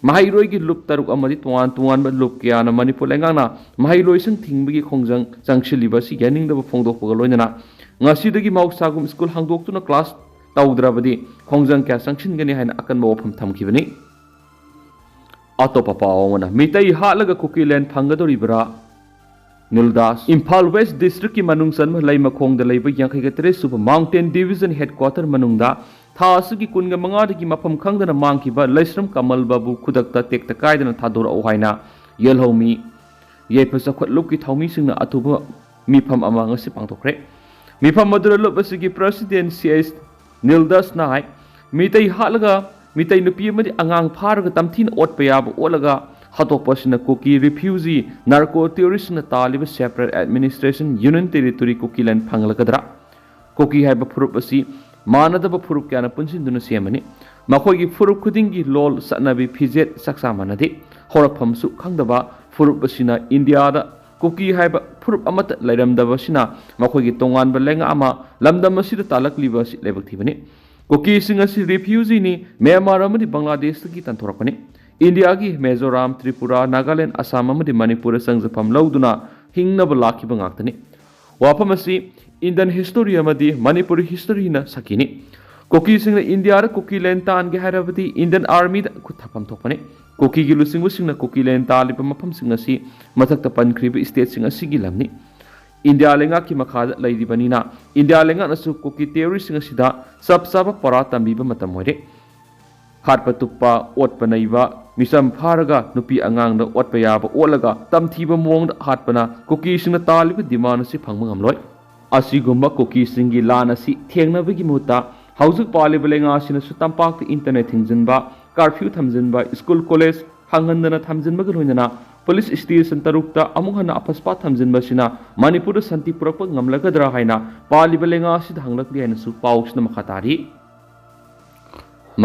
ꯃꯍꯩꯔꯣꯏꯒꯤ ꯂꯨꯞ ꯇꯔꯨꯛ ꯑꯃꯗꯤ ꯇꯣꯉꯥꯟ ꯇꯣꯉꯥꯟꯕ ꯂꯨꯞ ꯀꯌꯥꯅ ꯃꯅꯤꯄꯨꯔ ꯂꯩꯉꯥꯛꯅ ꯃꯍꯩꯔꯣꯏꯁꯤꯡ ꯊꯤꯡꯕꯒꯤ ꯈꯣꯡꯖꯪ ꯆꯪꯁꯤꯜꯂꯤꯕ ꯑꯁꯤ ꯌꯥꯅꯤꯡꯗꯕ ꯐꯣꯡꯗꯣꯛꯄꯒ ꯂꯣꯏꯅꯅ ꯉꯁꯤꯗꯒꯤ ꯃꯍꯧꯁꯥꯒꯨꯝ ꯁ꯭ꯀꯨꯜ ꯍꯥꯡꯗꯣꯛꯇꯨꯅ ꯀ꯭ꯂꯥꯁ ꯇꯧꯗ꯭ꯔꯕꯗꯤ ꯈꯣꯡꯖꯪ ꯀꯌꯥ ꯆꯪꯁꯤꯟꯒꯅꯤ ꯍꯥꯏꯅ ꯑꯀꯟꯕ ꯋꯥꯐꯝ ꯊꯝꯈꯤꯕꯅꯤ꯫ ꯑꯇꯣꯞꯄ ꯄꯥꯎ ꯑꯃꯅ, ꯃꯤꯇꯩ ꯍꯥꯠꯂꯒ ꯀꯨꯀꯤꯂꯦꯟ ꯐꯪꯒꯗꯧꯔꯤꯕ꯭ꯔꯥ? ꯅꯤꯜꯗꯥꯁ꯫ ꯏꯝꯐꯥꯜ ꯋꯦꯁ ꯗꯤꯁꯇ꯭ꯔꯤꯛꯀꯤ ꯃꯅꯨꯡ ꯆꯟꯕ ꯂꯩꯃꯈꯣꯡꯗ ꯂꯩꯕ ꯌꯥꯡꯈꯩꯒ ꯇꯔꯦꯠ ꯁꯨꯕ ꯃꯥꯎꯟꯇꯦꯟ ꯗꯤꯕꯤꯖꯟ ꯍꯦꯗꯀ꯭ꯋꯥꯇꯔ ꯃꯅꯨꯡꯗ ꯊꯥ ꯑꯁꯤꯒꯤ ꯀꯨꯟꯒ ꯃꯉꯥꯗꯒꯤ ꯃꯐꯝ ꯈꯪꯗꯅ ꯃꯥꯡꯈꯤꯕ ꯂꯩꯁ꯭ꯔꯝ ꯀꯃꯜꯕꯕꯨ ꯈꯨꯗꯛꯇ ꯇꯦꯛꯇ ꯀꯥꯏꯗꯅ ꯊꯥꯗꯣꯔꯛꯎ ꯍꯥꯏꯅ ꯌꯦꯜꯍꯧꯃꯤ ꯌꯥꯏꯐ ꯆꯥꯎꯈꯠꯂꯨꯞꯀꯤ ꯊꯧꯃꯤꯁꯤꯡꯅ ꯑꯊꯨꯕ ꯃꯤꯐꯝ ꯑꯃ ꯉꯁꯤ ꯄꯥꯡꯊꯣꯛꯈ꯭ꯔꯦ꯫ ꯃꯤꯐꯝ ꯑꯗꯨꯗ ꯂꯨꯞ ꯑꯁꯤꯒꯤ ꯄ꯭ꯔꯁꯤꯗꯦꯟ ꯁꯤ ꯑꯩꯆ ꯅꯤꯜꯗꯁꯅ ꯍꯥꯏ, ꯃꯤꯇꯩ ꯍꯥꯠꯂꯒ ꯃꯤꯇꯩ ꯅꯨꯄꯤ ꯑꯃꯗꯤ ꯑꯉꯥꯡ ꯐꯥꯔꯒ ꯇꯝꯊꯤꯅ ꯑꯣꯠꯄ ꯌꯥꯕ ꯑꯣꯠꯂꯒ ꯍꯥꯠꯇꯣꯛꯄ ꯑꯁꯤꯅ ꯀꯨꯀꯤ ꯔꯤꯐ꯭ꯌꯨꯖꯤ ꯅꯥꯔꯀꯣ ꯇꯦꯔꯣꯔꯤꯁꯁꯤꯡꯅ ꯇꯥꯜꯂꯤꯕ ꯁꯦꯄꯔꯦꯠ ꯑꯦꯗꯃꯤꯅꯤꯁꯇ꯭ꯔꯦꯁꯟ ꯌꯨꯅꯤꯌꯟ ꯇꯦꯔꯤꯇꯣꯔꯤ ꯀꯨꯀꯤꯂꯦꯟ ꯐꯪꯂꯒꯗ꯭ꯔꯥ? ꯀꯨꯀꯤ ꯍꯥꯏꯕ ꯐꯨꯔꯨꯞ ꯑꯁꯤ ꯃꯥꯟꯅꯗꯕ ꯐꯨꯔꯨꯞ ꯀꯌꯥꯅ ꯄꯨꯟꯁꯤꯟꯗꯨꯅ ꯁꯦꯝꯕꯅꯤ꯫ ꯃꯈꯣꯏꯒꯤ ꯐꯨꯔꯨꯞ ꯈꯨꯗꯤꯡꯒꯤ ꯂꯣꯜ, ꯆꯠꯅꯕꯤ, ꯐꯤꯖꯦꯠ, ꯆꯥꯛꯆꯥ ꯃꯥꯟꯅꯗꯦ꯫ ꯍꯧꯔꯛꯐꯝꯁꯨ ꯈꯪꯗꯕ ꯐꯨꯔꯨꯞ ꯑꯁꯤꯅ ꯏꯟꯗꯤꯌꯥꯗ ꯀꯨꯀꯤ ꯍꯥꯏꯕ ꯐꯨꯔꯨꯞ ꯑꯃꯠꯇ ꯂꯩꯔꯝꯗꯕꯁꯤꯅ ꯃꯈꯣꯏꯒꯤ ꯇꯣꯉꯥꯟꯕ ꯂꯩꯉꯥꯛ ꯑꯃ ꯂꯝꯗꯝ ꯑꯁꯤꯗ ꯇꯥꯜꯂꯛꯂꯤꯕ ꯑꯁꯤ ꯂꯥꯏꯕꯛ ꯊꯤꯕꯅꯤ꯫ ꯀꯨꯀꯤꯁꯤꯡ ꯑꯁꯤ ꯔꯤꯐ꯭ꯌꯨꯖꯤꯅꯤ, ꯃ꯭ꯌꯥꯟꯃꯥꯔ ꯑꯃꯗꯤ ꯕꯪꯒ꯭ꯂꯥꯗꯦꯁꯇꯒꯤ ꯇꯥꯟꯊꯣꯔꯛꯄꯅꯤ꯫ ꯏꯟꯗꯤꯌꯥꯒꯤ ꯃꯤꯖꯣꯔꯥꯝ, ꯇ꯭ꯔꯤꯄꯨꯔꯥ, ꯅꯥꯒꯥꯂꯦꯟ, ꯑꯁꯥꯝ ꯑꯃꯗꯤ ꯃꯅꯤꯄꯨꯔꯗ ꯆꯪꯖꯐꯝ ꯂꯧꯗꯨꯅ ꯍꯤꯡꯅꯕ ꯂꯥꯛꯈꯤꯕ ꯉꯥꯛꯇꯅꯤ꯫ ꯋꯥꯐꯝ ꯑꯁꯤ ꯏꯟꯗꯤꯌꯟ ꯍꯤꯁꯇꯣꯔꯤ ꯑꯃꯗꯤ ꯃꯅꯤꯄꯨꯔꯤ ꯍꯤꯁꯇꯣꯔꯤꯅ ꯁꯛꯈꯤꯅꯤ꯫ ꯀꯨꯀꯤꯁꯤꯡꯅ ꯏꯟꯗꯤꯌꯥꯗ ꯀꯨꯀꯤꯂꯦꯟ ꯇꯥꯟꯒꯦ ꯍꯥꯏꯔꯕꯗꯤ ꯏꯟꯗꯤꯌꯟ ꯑꯥꯔꯃꯤꯗ ꯈꯨꯠ ꯊꯥꯐꯝ ꯊꯣꯛꯄꯅꯤ꯫ ꯀꯨꯀꯤꯒꯤ ꯂꯨꯆꯤꯡꯕꯁꯤꯡꯅ ꯀꯨꯀꯤꯂꯦꯟ ꯇꯥꯜꯂꯤꯕ ꯃꯐꯝꯁꯤꯡ ꯑꯁꯤ ꯃꯊꯛꯇ ꯄꯟꯈ꯭ꯔꯤꯕ ꯁ꯭ꯇꯦꯠꯁꯤꯡ ꯑꯁꯤꯒꯤ ꯂꯝꯅꯤ꯫ ꯏꯟꯗꯤꯌꯥ ꯂꯩꯉꯥꯛꯀꯤ ꯃꯈꯥꯗ ꯂꯩꯔꯤꯕꯅꯤꯅ ꯏꯟꯗꯤꯌꯥ ꯂꯩꯉꯥꯛꯅꯁꯨ ꯀꯨꯀꯤ ꯇꯦꯔꯣꯔꯤꯁꯁꯤꯡ ꯑꯁꯤꯗ ꯆꯞ ꯆꯥꯕ ꯄꯔꯥ ꯇꯝꯕꯤꯕ ꯃꯇꯝ ꯑꯣꯏꯔꯦ꯫ ꯍꯥꯠꯄ ꯇꯨꯞꯄ, ꯑꯣꯠꯄ ꯅꯩꯕ, ꯃꯤꯆꯝ ꯐꯥꯔꯒ ꯅꯨꯄꯤ ꯑꯉꯥꯡꯗ ꯑꯣꯠꯄ ꯌꯥꯕ ꯑꯣꯠꯂꯒ ꯇꯝꯊꯤꯕ ꯃꯑꯣꯡꯗ ꯍꯥꯠꯄꯅ ꯀꯨꯀꯤꯁꯤꯡꯅ ꯇꯥꯜꯂꯤꯕ ꯗꯤꯃꯥꯟ ꯑꯁꯤ ꯐꯪꯕ ꯉꯝꯂꯣꯏ꯫ ꯑꯁꯤꯒꯨꯝꯕ ꯀꯨꯀꯤꯁꯤꯡꯒꯤ ꯂꯥꯟ ꯑꯁꯤ ꯊꯦꯡꯅꯕꯒꯤ ꯃꯍꯨꯠꯇ ꯍꯧꯖꯤꯛ ꯄꯥꯜꯂꯤꯕ ꯂꯩꯉꯥꯛ ꯑꯁꯤꯅꯁꯨ ꯇꯝꯄꯥꯛꯇ ꯏꯟꯇꯔꯅꯦꯠ ꯊꯤꯡꯖꯤꯟꯕ, ꯀꯥꯔꯐ꯭ꯌꯨ ꯊꯝꯖꯤꯟꯕ, ꯁ꯭ꯀꯨꯜ ꯀꯣꯂꯦꯖ ꯍꯥꯡꯍꯟꯗꯅ ꯊꯝꯖꯤꯟꯕꯒ ꯂꯣꯏꯅꯅ ꯄꯨꯂꯤꯁ ꯁ꯭ꯇꯦꯁꯟ ꯇꯔꯨꯛꯇ ꯑꯃꯨꯛ ꯍꯟꯅ ꯑꯐꯁꯄꯥ ꯊꯝꯖꯤꯟꯕ ꯑꯁꯤꯅ ꯃꯅꯤꯄꯨꯔꯗ ꯁꯥꯟꯇꯤ ꯄꯨꯔꯛꯄ ꯉꯝꯂꯒꯗ꯭ꯔꯥ ꯍꯥꯏꯅ ꯄꯥꯜꯂꯤꯕ ꯂꯩꯉꯥꯛ ꯑꯁꯤꯗ ꯍꯪꯂꯛꯂꯤ ꯍꯥꯏꯅꯁꯨ ꯄꯥꯎꯁꯤꯅ ꯃꯈꯥ ꯇꯥꯔꯤ꯫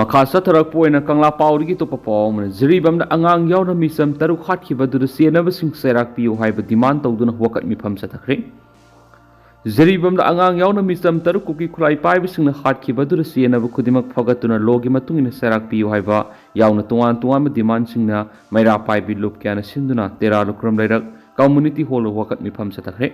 ꯃꯈꯥ ꯆꯠꯊꯔꯛꯄ ꯑꯣꯏꯅ ꯀꯪꯂꯥ ꯄꯥꯎꯗꯒꯤ ꯑꯇꯣꯞꯄ ꯄꯥꯎ ꯑꯃꯅ, ꯖꯤꯔꯤꯕꯥꯝꯗ ꯑꯉꯥꯡ ꯌꯥꯎꯅ ꯃꯤꯆꯝ ꯇꯔꯨꯛ ꯍꯥꯠꯈꯤꯕ ꯑꯗꯨꯗ ꯆꯦꯟꯅꯕꯁꯤꯡ ꯆꯩꯔꯥꯛ ꯄꯤꯌꯨ ꯍꯥꯏꯕ ꯗꯤꯃꯥꯟ ꯇꯧꯗꯨꯅ ꯋꯥꯀꯠ ꯃꯤꯐꯝ ꯆꯠꯊꯈ꯭ꯔꯦ꯫ ꯖꯤꯔꯤꯕꯥꯝꯗ ꯑꯉꯥꯡ ꯌꯥꯎꯅ ꯃꯤꯆꯝ ꯇꯔꯨꯛ ꯀꯨꯀꯤ ꯈꯨꯠꯂꯥꯏ ꯄꯥꯏꯕꯁꯤꯡꯅ ꯍꯥꯠꯈꯤꯕ ꯑꯗꯨꯗ ꯆꯦꯟꯅꯕ ꯈꯨꯗꯤꯡꯃꯛ ꯐꯒꯠꯇꯨꯅ ꯂꯣꯒꯤ ꯃꯇꯨꯡ ꯏꯟꯅ ꯆꯩꯔꯥꯛ ꯄꯤꯌꯨ ꯍꯥꯏꯕ ꯌꯥꯎꯅ ꯇꯣꯉꯥꯟ ꯇꯣꯉꯥꯟꯕ ꯗꯤꯃꯥꯟꯁꯤꯡꯅ ꯃꯩꯔꯥ ꯄꯥꯏꯕꯤ ꯂꯨꯞ ꯀꯌꯥꯅ ꯁꯤꯟꯗꯨꯅ ꯇꯦꯔꯥ ꯂꯨꯈ꯭ꯔꯝ ꯂꯩꯔꯛ ꯀꯝꯃꯨꯅꯤꯇꯤ ꯍꯣꯜꯗ ꯋꯥꯀꯠ ꯃꯤꯐꯝ ꯆꯠꯊꯈ꯭ꯔꯦ꯫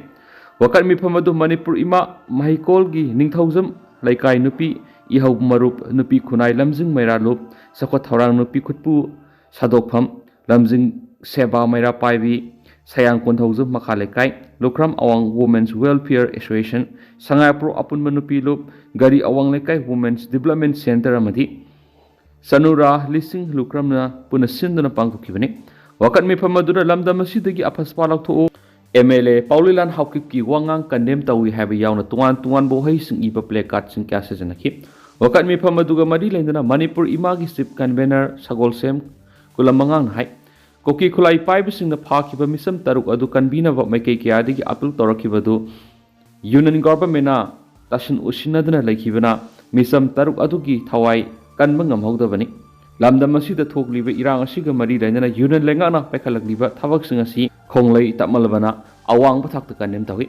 ꯋꯥꯀꯠ ꯃꯤꯐꯝ ꯑꯗꯨ ꯃꯅꯤꯄꯨꯔ ꯏꯃꯥ ꯃꯍꯩꯀꯣꯜꯒꯤ ꯅꯤꯡꯊꯧꯖꯝ ꯂꯩꯀꯥꯏ ꯅꯨꯄꯤ ꯏꯍꯧ ꯃꯔꯨꯞ, ꯅꯨꯄꯤ ꯈꯨꯟꯅꯥꯏ ꯂꯝꯖꯤꯡ ꯃꯩꯔꯥ ꯂꯨꯞ, ꯆꯥꯎꯈꯠ ꯊꯧꯔꯥꯡ ꯅꯨꯄꯤ ꯈꯨꯠꯄꯨ ꯁꯥꯗꯣꯛꯐꯝ, ꯂꯝꯖꯤꯡ ꯁꯦꯕꯥ ꯃꯩꯔꯥ ꯄꯥꯏꯕꯤ, ꯁꯌꯥꯡ ꯀꯣꯟꯊꯧꯖꯝ ꯃꯈꯥ ꯂꯩꯀꯥꯏ, ꯂꯨꯈ꯭ꯔꯝ ꯑꯋꯥꯡ Women's Welfare Association, ꯁꯉꯥꯏꯄ꯭ꯔꯧ ꯑꯄꯨꯟꯕ ꯅꯨꯄꯤ ꯂꯨꯞ, ꯒꯥꯔꯤ ꯑꯋꯥꯡ ꯂꯩꯀꯥꯏ Women's Development Centre ꯑꯃꯗꯤ ꯆꯅꯨꯔꯥ ꯂꯤꯁꯤꯡ ꯂꯨꯈ꯭ꯔꯝꯅ ꯄꯨꯟꯅ ꯁꯤꯟꯗꯨꯅ ꯄꯥꯡꯊꯣꯛꯈꯤꯕꯅꯤ꯫ ꯋꯥꯀꯠ ꯃꯤꯐꯝ ꯑꯗꯨꯗ ꯂꯝꯗꯝ ꯑꯁꯤꯗꯒꯤ ꯑꯐꯁꯄꯥ ꯂꯧꯊꯣꯛꯎ, ꯑꯦꯝ ꯑꯦꯜ ꯑꯦ ꯄꯥꯎꯂꯤꯂꯥꯟ ꯍꯥꯎꯀꯤꯞꯀꯤ ꯋꯥꯉꯥꯡ ꯀꯟꯗꯦꯝ ꯇꯧꯏ ꯍꯥꯏꯕ ꯌꯥꯎꯅ ꯇꯣꯉꯥꯟ ꯇꯣꯉꯥꯟꯕ ꯋꯥꯍꯩꯁꯤꯡ ꯏꯕ ꯄ꯭ꯂꯦ ꯀꯥꯔꯗꯁꯤꯡ ꯀꯌꯥ ꯁꯤꯖꯤꯟꯅꯈꯤ꯫ ꯋꯥꯀꯠ ꯃꯤꯐꯝ ꯑꯗꯨꯒ ꯃꯔꯤ ꯂꯩꯅꯅ ꯃꯅꯤꯄꯨꯔ ꯏꯃꯥꯒꯤ ꯆꯤꯐ ꯀꯟꯚꯦꯅꯔ ꯁꯒꯣꯜꯁꯦꯝ ꯀꯨꯂꯝ ꯃꯉꯥꯡꯅ ꯍꯥꯏ, ꯀꯨꯀꯤ ꯈꯨꯠꯂꯥꯏ ꯄꯥꯏꯕꯁꯤꯡꯅ ꯐꯥꯈꯤꯕ ꯃꯤꯆꯝ ꯇꯔꯨꯛ ꯑꯗꯨ ꯀꯟꯕꯤꯅꯕ ꯃꯥꯏꯀꯩ ꯀꯌꯥꯗꯒꯤ ꯑꯄꯤꯜ ꯇꯧꯔꯛꯈꯤꯕ ꯑꯗꯨ ꯌꯨꯅꯤꯌꯟ ꯒꯣꯚꯔꯟꯃꯦꯟꯅ ꯇꯥꯁꯤꯟ ꯎꯁꯤꯟꯅꯗꯨꯅ ꯂꯩꯈꯤꯕꯅ ꯃꯤꯆꯝ ꯇꯔꯨꯛ ꯑꯗꯨꯒꯤ ꯊꯋꯥꯏ ꯀꯟꯕ ꯉꯝꯍꯧꯗꯕꯅꯤ꯫ ꯂꯝꯗꯝ ꯑꯁꯤꯗ ꯊꯣꯛꯂꯤꯕ ꯏꯔꯥꯡ ꯑꯁꯤꯒ ꯃꯔꯤ ꯂꯩꯅꯅ ꯌꯨꯅꯤꯌꯟ ꯂꯩꯉꯥꯛꯅ ꯄꯥꯏꯈꯠꯂꯛꯂꯤꯕ ꯊꯕꯛꯁꯤꯡ ꯑꯁꯤ ꯈꯣꯡꯂꯩ ꯇꯞꯃꯜꯂꯕꯅ ꯑꯋꯥꯡꯕ ꯊꯥꯛꯇ ꯀꯟꯗꯦꯝ ꯇꯧꯏ꯫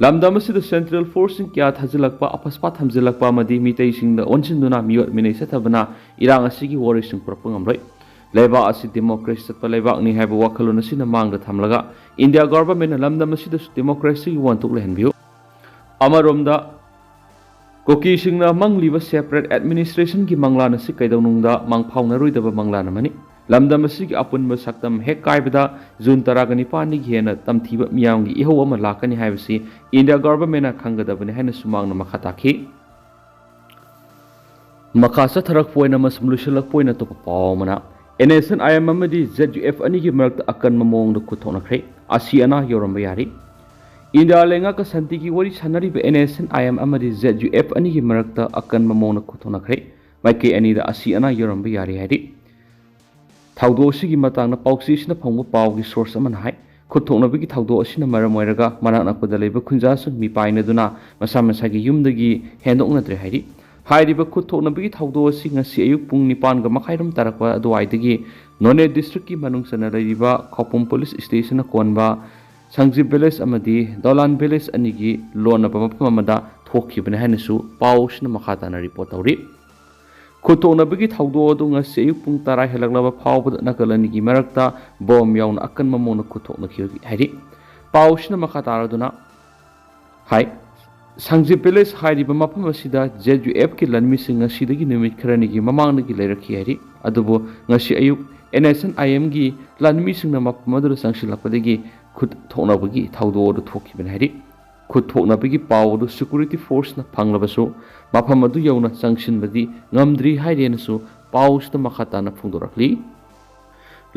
ꯂꯝꯗꯝ ꯑꯁꯤꯗ ꯁꯦꯟꯇ꯭ꯔꯦꯜ ꯐꯣꯔꯁꯁꯤꯡ ꯀꯌꯥ ꯊꯥꯖꯤꯜꯂꯛꯄ, ꯑꯐꯁꯄꯥ ꯊꯝꯖꯤꯜꯂꯛꯄ ꯑꯃꯗꯤ ꯃꯤꯇꯩꯁꯤꯡꯗ ꯑꯣꯟꯁꯤꯟꯗꯨꯅ ꯃꯤꯑꯣꯠ ꯃꯤꯅꯩ ꯆꯠꯊꯕꯅ ꯏꯔꯥꯡ ꯑꯁꯤꯒꯤ ꯋꯥꯔꯣꯏꯁꯤꯟ ꯄꯨꯔꯛꯄ ꯉꯝꯂꯣꯏ꯫ ꯂꯩꯕꯥꯛ ꯑꯁꯤ ꯗꯦꯃꯣꯀ꯭ꯔꯦꯁꯤ ꯆꯠꯄ ꯂꯩꯕꯥꯛꯅꯤ ꯍꯥꯏꯕ ꯋꯥꯈꯜꯂꯣꯟ ꯑꯁꯤꯅ ꯃꯥꯡꯗ ꯊꯝꯂꯒ ꯏꯟꯗꯤꯌꯥ ꯒꯣꯚꯔꯟꯃꯦꯟꯅ ꯂꯝꯗꯝ ꯑꯁꯤꯗꯁꯨ ꯗꯦꯃꯣꯀ꯭ꯔꯦꯁꯤꯒꯤ ꯋꯥꯍꯟꯊꯣꯛ ꯂꯩꯍꯟꯕꯤꯌꯨ꯫ ꯑꯃꯔꯣꯝꯗ ꯀꯨꯀꯤꯁꯤꯡꯅ ꯃꯪꯂꯤꯕ ꯁꯦꯄꯔꯦꯠ ꯑꯦꯗꯃꯤꯅꯤꯁꯇ꯭ꯔꯦꯁꯟꯒꯤ ꯃꯪꯂꯥꯟ ꯑꯁꯤ ꯀꯩꯗꯧꯅꯨꯡꯗ ꯃꯪꯐꯥꯎꯅꯔꯣꯏꯗꯕ ꯃꯪꯂꯥꯟ ꯑꯃꯅꯤ꯫ ꯂꯝꯗꯝ ꯑꯁꯤꯒꯤ ꯑꯄꯨꯟꯕ ꯁꯛꯇꯝ ꯍꯦꯛ ꯀꯥꯏꯕꯗ ꯖꯨꯟ ꯇꯔꯥꯒ ꯅꯤꯄꯥꯟꯗꯒꯤ ꯍꯦꯟꯅ ꯇꯝꯊꯤꯕ ꯃꯤꯌꯥꯝꯒꯤ ꯏꯍꯧ ꯑꯃ ꯂꯥꯛꯀꯅꯤ ꯍꯥꯏꯕꯁꯤ ꯏꯟꯗꯤꯌꯥ ꯒꯣꯚꯔꯟꯃꯦꯟꯅ ꯈꯪꯒꯗꯕꯅꯤ ꯍꯥꯏꯅꯁꯨ ꯃꯍꯥꯛꯅ ꯃꯈꯥ ꯇꯥꯈꯤ꯫ ꯃꯈꯥ ꯆꯠꯊꯔꯛꯄ ꯑꯣꯏꯅ ꯑꯃꯁꯨꯡ ꯂꯣꯏꯁꯤꯜꯂꯛꯄ ꯑꯣꯏꯅ ꯑꯇꯣꯞꯄ ꯄꯥꯎ ꯑꯃꯅ, N S N I M ꯑꯃꯗꯤ ꯖꯦꯠ ꯌꯨ ꯑꯦꯐ ꯑꯅꯤꯒꯤ ꯃꯔꯛꯇ ꯑꯀꯟꯕ ꯃꯑꯣꯡꯗ ꯈꯨꯠ ꯊꯣꯛꯅꯈ꯭ꯔꯦ꯫ ꯑꯁꯤ ꯑꯅꯥ ꯌꯧꯔꯝꯕ ꯌꯥꯔꯤ꯫ ꯏꯟꯗꯤꯌꯥ ꯂꯩꯉꯥꯛꯀ ꯁꯥꯟꯇꯤꯒꯤ ꯋꯥꯔꯤ ꯁꯥꯟꯅꯔꯤꯕ NSCN-IM ꯑꯃꯗꯤ ZUF ꯑꯅꯤꯒꯤ ꯃꯔꯛꯇ ꯑꯀꯟꯕ ꯃꯑꯣꯡꯗ ꯈꯨꯠꯊꯣꯛꯅꯈ꯭ꯔꯦ꯫ ꯃꯥꯏꯀꯩ ꯑꯅꯤꯗ ꯑꯁꯤ ꯑꯅꯥ ꯌꯥꯎꯔꯝꯕ ꯌꯥꯔꯦ ꯍꯥꯏꯔꯤ꯫ ꯊꯧꯗꯣꯛ ꯑꯁꯤꯒꯤ ꯃꯇꯥꯡꯗ ꯄꯥꯎꯆꯦ ꯑꯁꯤꯅ ꯐꯪꯕ ꯄꯥꯎꯒꯤ source ꯑꯃꯅ ꯍꯥꯏ, ꯈꯨꯠꯊꯣꯛꯅꯕꯒꯤ ꯊꯧꯗꯣꯛ ꯑꯁꯤꯅ ꯃꯔꯝ ꯑꯣꯏꯔꯒ ꯃꯅꯥꯛ ꯅꯛꯄꯗ ꯂꯩꯕ ꯈꯨꯟꯖꯥꯁꯤꯡ ꯃꯤꯄꯥꯏꯅꯗꯨꯅ ꯃꯁꯥ ꯃꯁꯥꯒꯤ ꯌꯨꯝꯗꯒꯤ ꯍꯦꯟꯗꯣꯛꯅꯗ꯭ꯔꯦ ꯍꯥꯏꯔꯤ꯫ ꯍꯥꯏꯔꯤꯕ ꯈꯨꯠꯊꯣꯛꯅꯕꯒꯤ ꯊꯧꯗꯣꯛ ꯑꯁꯤ ꯉꯁꯤ ꯑꯌꯨꯛ ꯄꯨꯡ ꯅꯤꯄꯥꯟꯒ ꯃꯈꯥꯏꯔꯣꯝ ꯇꯥꯔꯛꯄ ꯑꯗꯨꯋꯥꯏꯗꯒꯤ ꯅꯣꯅꯦ district-ꯀꯤ ꯃꯅꯨꯡ ꯆꯟꯅ ꯂꯩꯔꯤꯕ ꯈꯧꯄꯨꯝ police station-ꯅ ꯀꯣꯟꯕ ꯁꯪꯖꯤꯞ village ꯑꯃꯗꯤ ꯗꯣꯂꯥꯟ village ꯑꯅꯤꯒꯤ ꯂꯣꯟꯅꯕ ꯃꯐꯝ ꯑꯃꯗ ꯊꯣꯛꯈꯤꯕꯅꯤ ꯍꯥꯏꯅꯁꯨ ꯄꯥꯎꯁꯤꯅ ꯃꯈꯥ ꯇꯥꯅ report ꯇꯧꯔꯤ꯫ ꯈꯨꯠꯊꯣꯛꯅꯕꯒꯤ ꯊꯧꯗꯣꯛ ꯑꯗꯨ ꯉꯁꯤ ꯑꯌꯨꯛ ꯄꯨꯡ ꯇꯔꯥ ꯍꯦꯜꯂꯛꯂꯕ ꯐꯥꯎꯕꯗ ꯅꯥꯀꯜ ꯑꯅꯤꯒꯤ ꯃꯔꯛꯇ bomb ꯌꯥꯎꯅ ꯑꯀꯟꯕ ꯃꯑꯣꯡꯗ ꯈꯨꯠꯊꯣꯛꯅꯈꯤ ꯍꯥꯏꯔꯤ꯫ ꯄꯥꯎꯁꯤꯅ ꯃꯈꯥ ꯇꯥꯔꯗꯨꯅ ꯍꯥꯏ, ꯁꯪꯖꯤꯞ village ꯍꯥꯏꯔꯤꯕ ꯃꯐꯝ ꯑꯁꯤꯗ ZUF-ꯀꯤ ꯂꯥꯟꯃꯤꯁꯤꯡ ꯉꯁꯤꯗꯒꯤ ꯅꯨꯃꯤꯠ ꯈꯔꯅꯤꯒꯤ ꯃꯃꯥꯡꯗꯒꯤ ꯂꯩꯔꯛꯈꯤ ꯍꯥꯏꯔꯤ꯫ ꯑꯗꯨꯕꯨ ꯉꯁꯤ ꯑꯌꯨꯛ NSCN-IM-ꯒꯤ ꯂꯥꯟꯃꯤꯁꯤꯡꯅ ꯃꯐꯝ ꯑꯗꯨꯗ ꯆꯪꯁꯤꯜꯂꯛꯄꯗꯒꯤ ꯈꯨꯠ ꯊꯣꯛꯅꯕꯒꯤ ꯊꯧꯗꯣꯛ ꯑꯗꯨ ꯊꯣꯛꯈꯤꯕꯅꯤ ꯍꯥꯏꯔꯤ꯫ ꯈꯨꯠ ꯊꯣꯛꯅꯕꯒꯤ ꯄꯥꯎ ꯑꯗꯨ security force-ꯅ ꯐꯪꯂꯕꯁꯨ ꯃꯐꯝ ꯑꯗꯨ ꯌꯧꯅ ꯆꯪꯁꯤꯟꯕꯗꯤ ꯉꯝꯗ꯭ꯔꯤ ꯍꯥꯏꯔꯦꯅꯁꯨ ꯄꯥꯎꯁꯤꯗ ꯃꯈꯥ ꯇꯥꯅ ꯐꯣꯡꯗꯣꯔꯛꯂꯤ꯫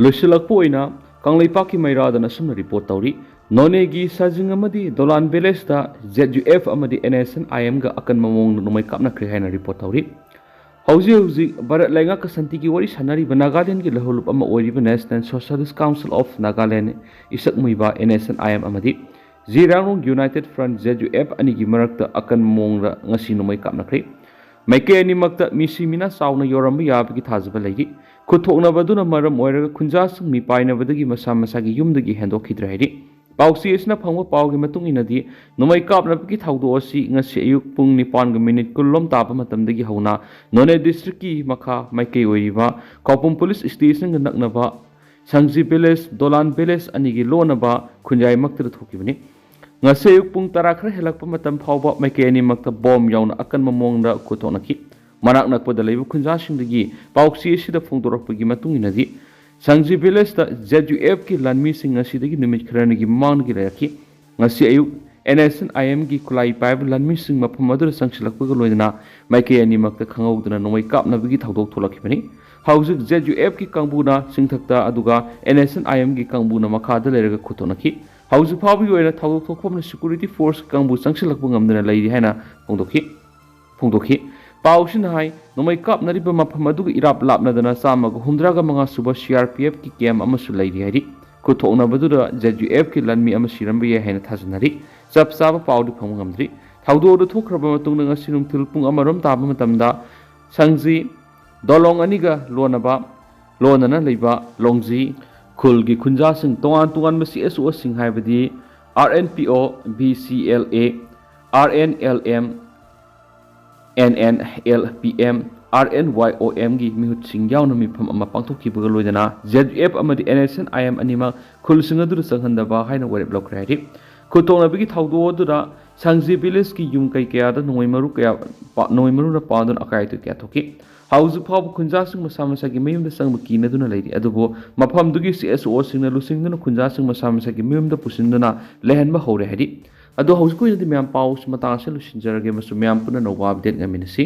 ꯂꯣꯏꯁꯤꯜꯂꯛꯄ ꯑꯣꯏꯅ ꯀꯪꯂꯩꯄꯥꯛꯀꯤ ꯃꯩꯔꯥꯗꯅ ꯑꯁꯨꯝꯅ report ꯇꯧꯔꯤ, ꯅꯣꯅꯦꯒꯤ ꯁꯥꯖꯤꯡ ꯑꯃꯗꯤ ꯗꯣꯂꯥꯟ village-ꯇ ZUF ꯑꯃꯗꯤ NSCN-IM-ꯒ ꯑꯀꯟꯕ ꯃꯑꯣꯡꯗ ꯅꯣꯡꯃꯩ ꯀꯥꯞꯅꯈ꯭ꯔꯦ ꯍꯥꯏꯅ report ꯇꯧꯔꯤ꯫ ꯍꯧꯖꯤꯛ ꯍꯧꯖꯤꯛ ꯚꯥꯔꯠ ꯂꯩꯉꯥꯛꯀ ꯁꯥꯟꯇꯤꯒꯤ ꯋꯥꯔꯤ ꯁꯥꯟꯅꯔꯤꯕ ꯅꯥꯒꯥꯂꯦꯟꯒꯤ ꯂꯧꯍꯧꯂꯨꯞ ꯑꯃ ꯑꯣꯏꯔꯤꯕ National Socialist Council of Nagaland ꯏꯁꯛ ꯃꯨꯏꯕ NSCN-IM ꯑꯃꯗꯤ ꯖꯤꯔꯥꯡꯔꯣꯡ United Front, ZUF, ꯑꯅꯤꯒꯤ ꯃꯔꯛꯇ ꯑꯀꯟꯕ ꯃꯑꯣꯡꯗ ꯉꯁꯤ ꯅꯣꯡꯃꯩ ꯀꯥꯞꯅꯈ꯭ꯔꯦ꯫ ꯃꯥꯏꯀꯩ ꯑꯅꯤꯃꯛꯇ ꯃꯤꯁꯤ ꯃꯤꯅꯥ ꯆꯥꯎꯅ ꯌꯧꯔꯝꯕ ꯌꯥꯕꯒꯤ ꯊꯥꯖꯕ ꯂꯩꯔꯤ꯫ ꯈꯨꯠꯊꯣꯛꯅꯕ ꯑꯗꯨꯅ ꯃꯔꯝ ꯑꯣꯏꯔꯒ ꯈꯨꯟꯖꯥꯁꯤꯡ ꯃꯤꯄꯥꯏꯅꯕꯗꯒꯤ ꯃꯁꯥ ꯃꯁꯥꯒꯤ ꯌꯨꯝꯗꯒꯤ ꯍꯦꯟꯗꯣꯛꯈꯤꯗ꯭ꯔꯦ ꯍꯥꯏꯔꯤ꯫ ꯄꯥꯎꯆꯦ ꯑꯁꯤꯅ ꯐꯪꯕ ꯄꯥꯎꯒꯤ ꯃꯇꯨꯡ ꯏꯟꯅꯗꯤ, ꯅꯣꯡꯃꯩ ꯀꯥꯞꯅꯕꯒꯤ ꯊꯧꯗꯣꯛ ꯑꯁꯤ ꯉꯁꯤ ꯑꯌꯨꯛ ꯄꯨꯡ ꯅꯤꯄꯥꯟꯒ ꯃꯤꯅꯤꯠ ꯀꯨꯟ ꯂꯣꯝ ꯇꯥꯕ ꯃꯇꯝꯗꯒꯤ ꯍꯧꯅ ꯅꯣꯅꯦ district-ꯀꯤ ꯃꯈꯥ ꯃꯥꯏꯀꯩ ꯑꯣꯏꯔꯤꯕ ꯈꯧꯄꯨꯝ police station-ꯒ ꯅꯛꯅꯕ ꯁꯪꯖꯤ village, ꯗꯣꯂꯥꯟ village ꯑꯅꯤꯒꯤ ꯂꯣꯟꯅꯕ ꯈꯨꯟꯌꯥꯏꯃꯛꯇꯗ ꯊꯣꯛꯈꯤꯕꯅꯤ꯫ ꯉꯁꯤ ꯑꯌꯨꯛ ꯄꯨꯡ ꯇꯔꯥ ꯈꯔ ꯍꯦꯜꯂꯛꯄ ꯃꯇꯝ ꯐꯥꯎꯕ ꯃꯥꯏꯀꯩ ꯑꯅꯤꯃꯛꯇ bomb ꯌꯥꯎꯅ ꯑꯀꯟꯕ ꯃꯑꯣꯡꯗ ꯈꯨꯠꯊꯣꯛꯅꯈꯤ꯫ ꯃꯅꯥꯛ ꯅꯛꯄꯗ ꯂꯩꯕ ꯈꯨꯟꯖꯥꯁꯤꯡꯗꯒꯤ ꯄꯥꯎꯆꯦ ꯑꯁꯤꯗ ꯐꯣꯡꯗꯣꯔꯛꯄꯒꯤ ꯃꯇꯨꯡ ꯏꯟꯅꯗꯤ, ꯁꯪꯖꯤ village-ꯇ ZUF-ꯀꯤ ꯂꯥꯟꯃꯤꯁꯤꯡ ꯉꯁꯤꯗꯒꯤ ꯅꯨꯃꯤꯠ ꯈꯔꯅꯤꯒꯤ ꯃꯃꯥꯡꯗꯒꯤ ꯂꯩꯔꯛꯈꯤ꯫ ꯉꯁꯤ ꯑꯌꯨꯛ NSCN-IM-ꯒꯤ ꯈꯨꯠꯂꯥꯏ ꯄꯥꯏꯕ ꯂꯥꯟꯃꯤꯁꯤꯡ ꯃꯐꯝ ꯑꯗꯨꯗ ꯆꯪꯁꯤꯜꯂꯛꯄꯒ ꯂꯣꯏꯅꯅ ꯃꯥꯏꯀꯩ ꯑꯅꯤꯃꯛꯇ ꯈꯪꯍꯧꯗꯅ ꯅꯣꯡꯃꯩ ꯀꯥꯞꯅꯕꯒꯤ ꯊꯧꯗꯣꯛ ꯊꯣꯛꯂꯛꯈꯤꯕꯅꯤ꯫ ꯍꯧꯖꯤꯛ ZUF-ꯀꯤ ꯀꯥꯡꯕꯨꯅ ꯆꯤꯡꯊꯛꯇ, ꯑꯗꯨꯒ NSCN-IM-ꯒꯤ ꯀꯥꯡꯕꯨꯅ ꯃꯈꯥꯗ ꯂꯩꯔꯒ ꯈꯨꯠꯊꯣꯛꯅꯈꯤ꯫ ꯍꯧꯖꯤꯛ ꯐꯥꯎꯕꯒꯤ ꯑꯣꯏꯅ ꯊꯧꯗꯣꯛ ꯊꯣꯛꯐꯝꯅ security force ꯀꯥꯡꯕꯨ ꯆꯪꯁꯤꯜꯂꯛꯄ ꯉꯝꯗꯅ ꯂꯩꯔꯤ ꯍꯥꯏꯅ ꯐꯣꯡꯗꯣꯛꯈꯤ꯫ ꯐꯣꯡꯗꯣꯛꯈꯤ꯫ ꯄꯥꯎꯁꯤꯅ ꯍꯥꯏ, ꯅꯣꯡꯃꯩ ꯀꯥꯞꯅꯔꯤꯕ ꯃꯐꯝ ꯑꯗꯨꯒ ꯏꯔꯥꯞ ꯂꯥꯞꯅꯗꯅ ꯆꯥꯝꯃꯒ ꯍꯨꯝꯗ꯭ꯔꯥꯒ ꯃꯉꯥ ꯁꯨꯕ C R P F ꯀꯤ camp ꯑꯃꯁꯨ ꯂꯩꯔꯤ ꯍꯥꯏꯔꯤ꯫ ꯈꯨꯠꯊꯣꯛꯅꯕꯗꯨꯗ Z U F ꯀꯤ ꯂꯥꯟꯃꯤ ꯑꯃ ꯁꯤꯔꯝꯕ ꯌꯥꯏ ꯍꯥꯏꯅ ꯊꯥꯖꯅꯔꯤ꯫ ꯆꯞ ꯆꯥꯕ ꯄꯥꯎꯗꯤ ꯐꯪꯕ ꯉꯝꯗ꯭ꯔꯤ꯫ ꯊꯧꯗꯣꯛ ꯑꯗꯨ ꯊꯣꯛꯈ꯭ꯔꯕ ꯃꯇꯨꯡꯗ ꯉꯁꯤ ꯅꯨꯡꯊꯤꯜ ꯄꯨꯡ ꯑꯃꯔꯣꯝ ꯇꯥꯕ ꯃꯇꯝꯗ ꯁꯪꯖꯤ ꯗꯣꯂꯣꯡ ꯑꯅꯤꯒ ꯂꯣꯟꯅꯕ, ꯂꯣꯟꯅꯅ ꯂꯩꯕ ꯂꯣꯡꯖꯤ ꯈꯨꯜꯒꯤ ꯈꯨꯟꯖꯥꯁꯤꯡ ꯇꯣꯉꯥꯟ ꯇꯣꯉꯥꯟꯕ C S O ꯁꯤꯡ ꯍꯥꯏꯕꯗꯤ R N P O, B C L A, R N L M, N N L P M, R N Y O M ꯒꯤ ꯃꯤꯍꯨꯠꯁꯤꯡ ꯌꯥꯎꯅ ꯃꯤꯐꯝ ꯑꯃ ꯄꯥꯡꯊꯣꯛꯈꯤꯕꯒ ꯂꯣꯏꯅꯅ Z U F ꯑꯃꯗꯤ N S N I M ꯑꯅꯤꯃꯛ ꯈꯨꯜꯁꯤꯡ ꯑꯗꯨꯗ ꯆꯪꯍꯟꯗꯕ ꯍꯥꯏꯅ ꯋꯥꯔꯦꯞ ꯂꯧꯈ꯭ꯔꯦ ꯍꯥꯏꯔꯤ꯫ ꯈꯨꯠꯊꯣꯛꯅꯕꯒꯤ ꯊꯧꯗꯣꯛ ꯑꯗꯨꯗ ꯁꯪꯖꯤ village ꯀꯤ ꯌꯨꯝ ꯀꯩ ꯀꯌꯥꯗ ꯅꯣꯡꯃꯩ ꯃꯔꯨ ꯀꯌꯥ ꯄꯥ-, ꯅꯣꯡꯃꯩ ꯃꯔꯨꯅ ꯄꯥꯟꯗꯨꯅ ꯑꯀꯥꯏ ꯑꯇꯣꯏ ꯀꯌꯥ ꯊꯣꯛꯈꯤ꯫ ꯍꯧꯖꯤꯛ ꯐꯥꯎꯕ ꯈꯨꯟꯖꯥꯁꯤꯡ ꯃꯁꯥ ꯃꯁꯥꯒꯤ ꯃꯌꯨꯝꯗ ꯆꯪꯕ ꯀꯤꯅꯗꯨꯅ ꯂꯩꯔꯤ꯫ ꯑꯗꯨꯕꯨ ꯃꯐꯝꯗꯨꯒꯤ C S O ꯁꯤꯡꯅ ꯂꯨꯆꯤꯡꯗꯨꯅ ꯈꯨꯟꯖꯥꯁꯤꯡ ꯃꯁꯥ ꯃꯁꯥꯒꯤ ꯃꯌꯨꯝꯗ ꯄꯨꯁꯤꯟꯗꯨꯅ ꯂꯩꯍꯟꯕ ꯍꯧꯔꯦ ꯍꯥꯏꯔꯤ꯫ ꯑꯗꯣ ꯍꯧꯖꯤꯛꯀꯤ ꯑꯣꯏꯅꯗꯤ ꯃꯌꯥꯝ ꯄꯥꯎꯁꯤ ꯃꯇꯥꯡ ꯑꯁꯤꯗ ꯂꯣꯏꯁꯤꯟꯖꯔꯒꯦ ꯑꯃꯁꯨꯡ ꯃꯌꯥꯝ ꯄꯨꯟꯅ ꯑꯅꯧꯕ update ꯉꯥꯏꯃꯤꯟꯅꯁꯤ꯫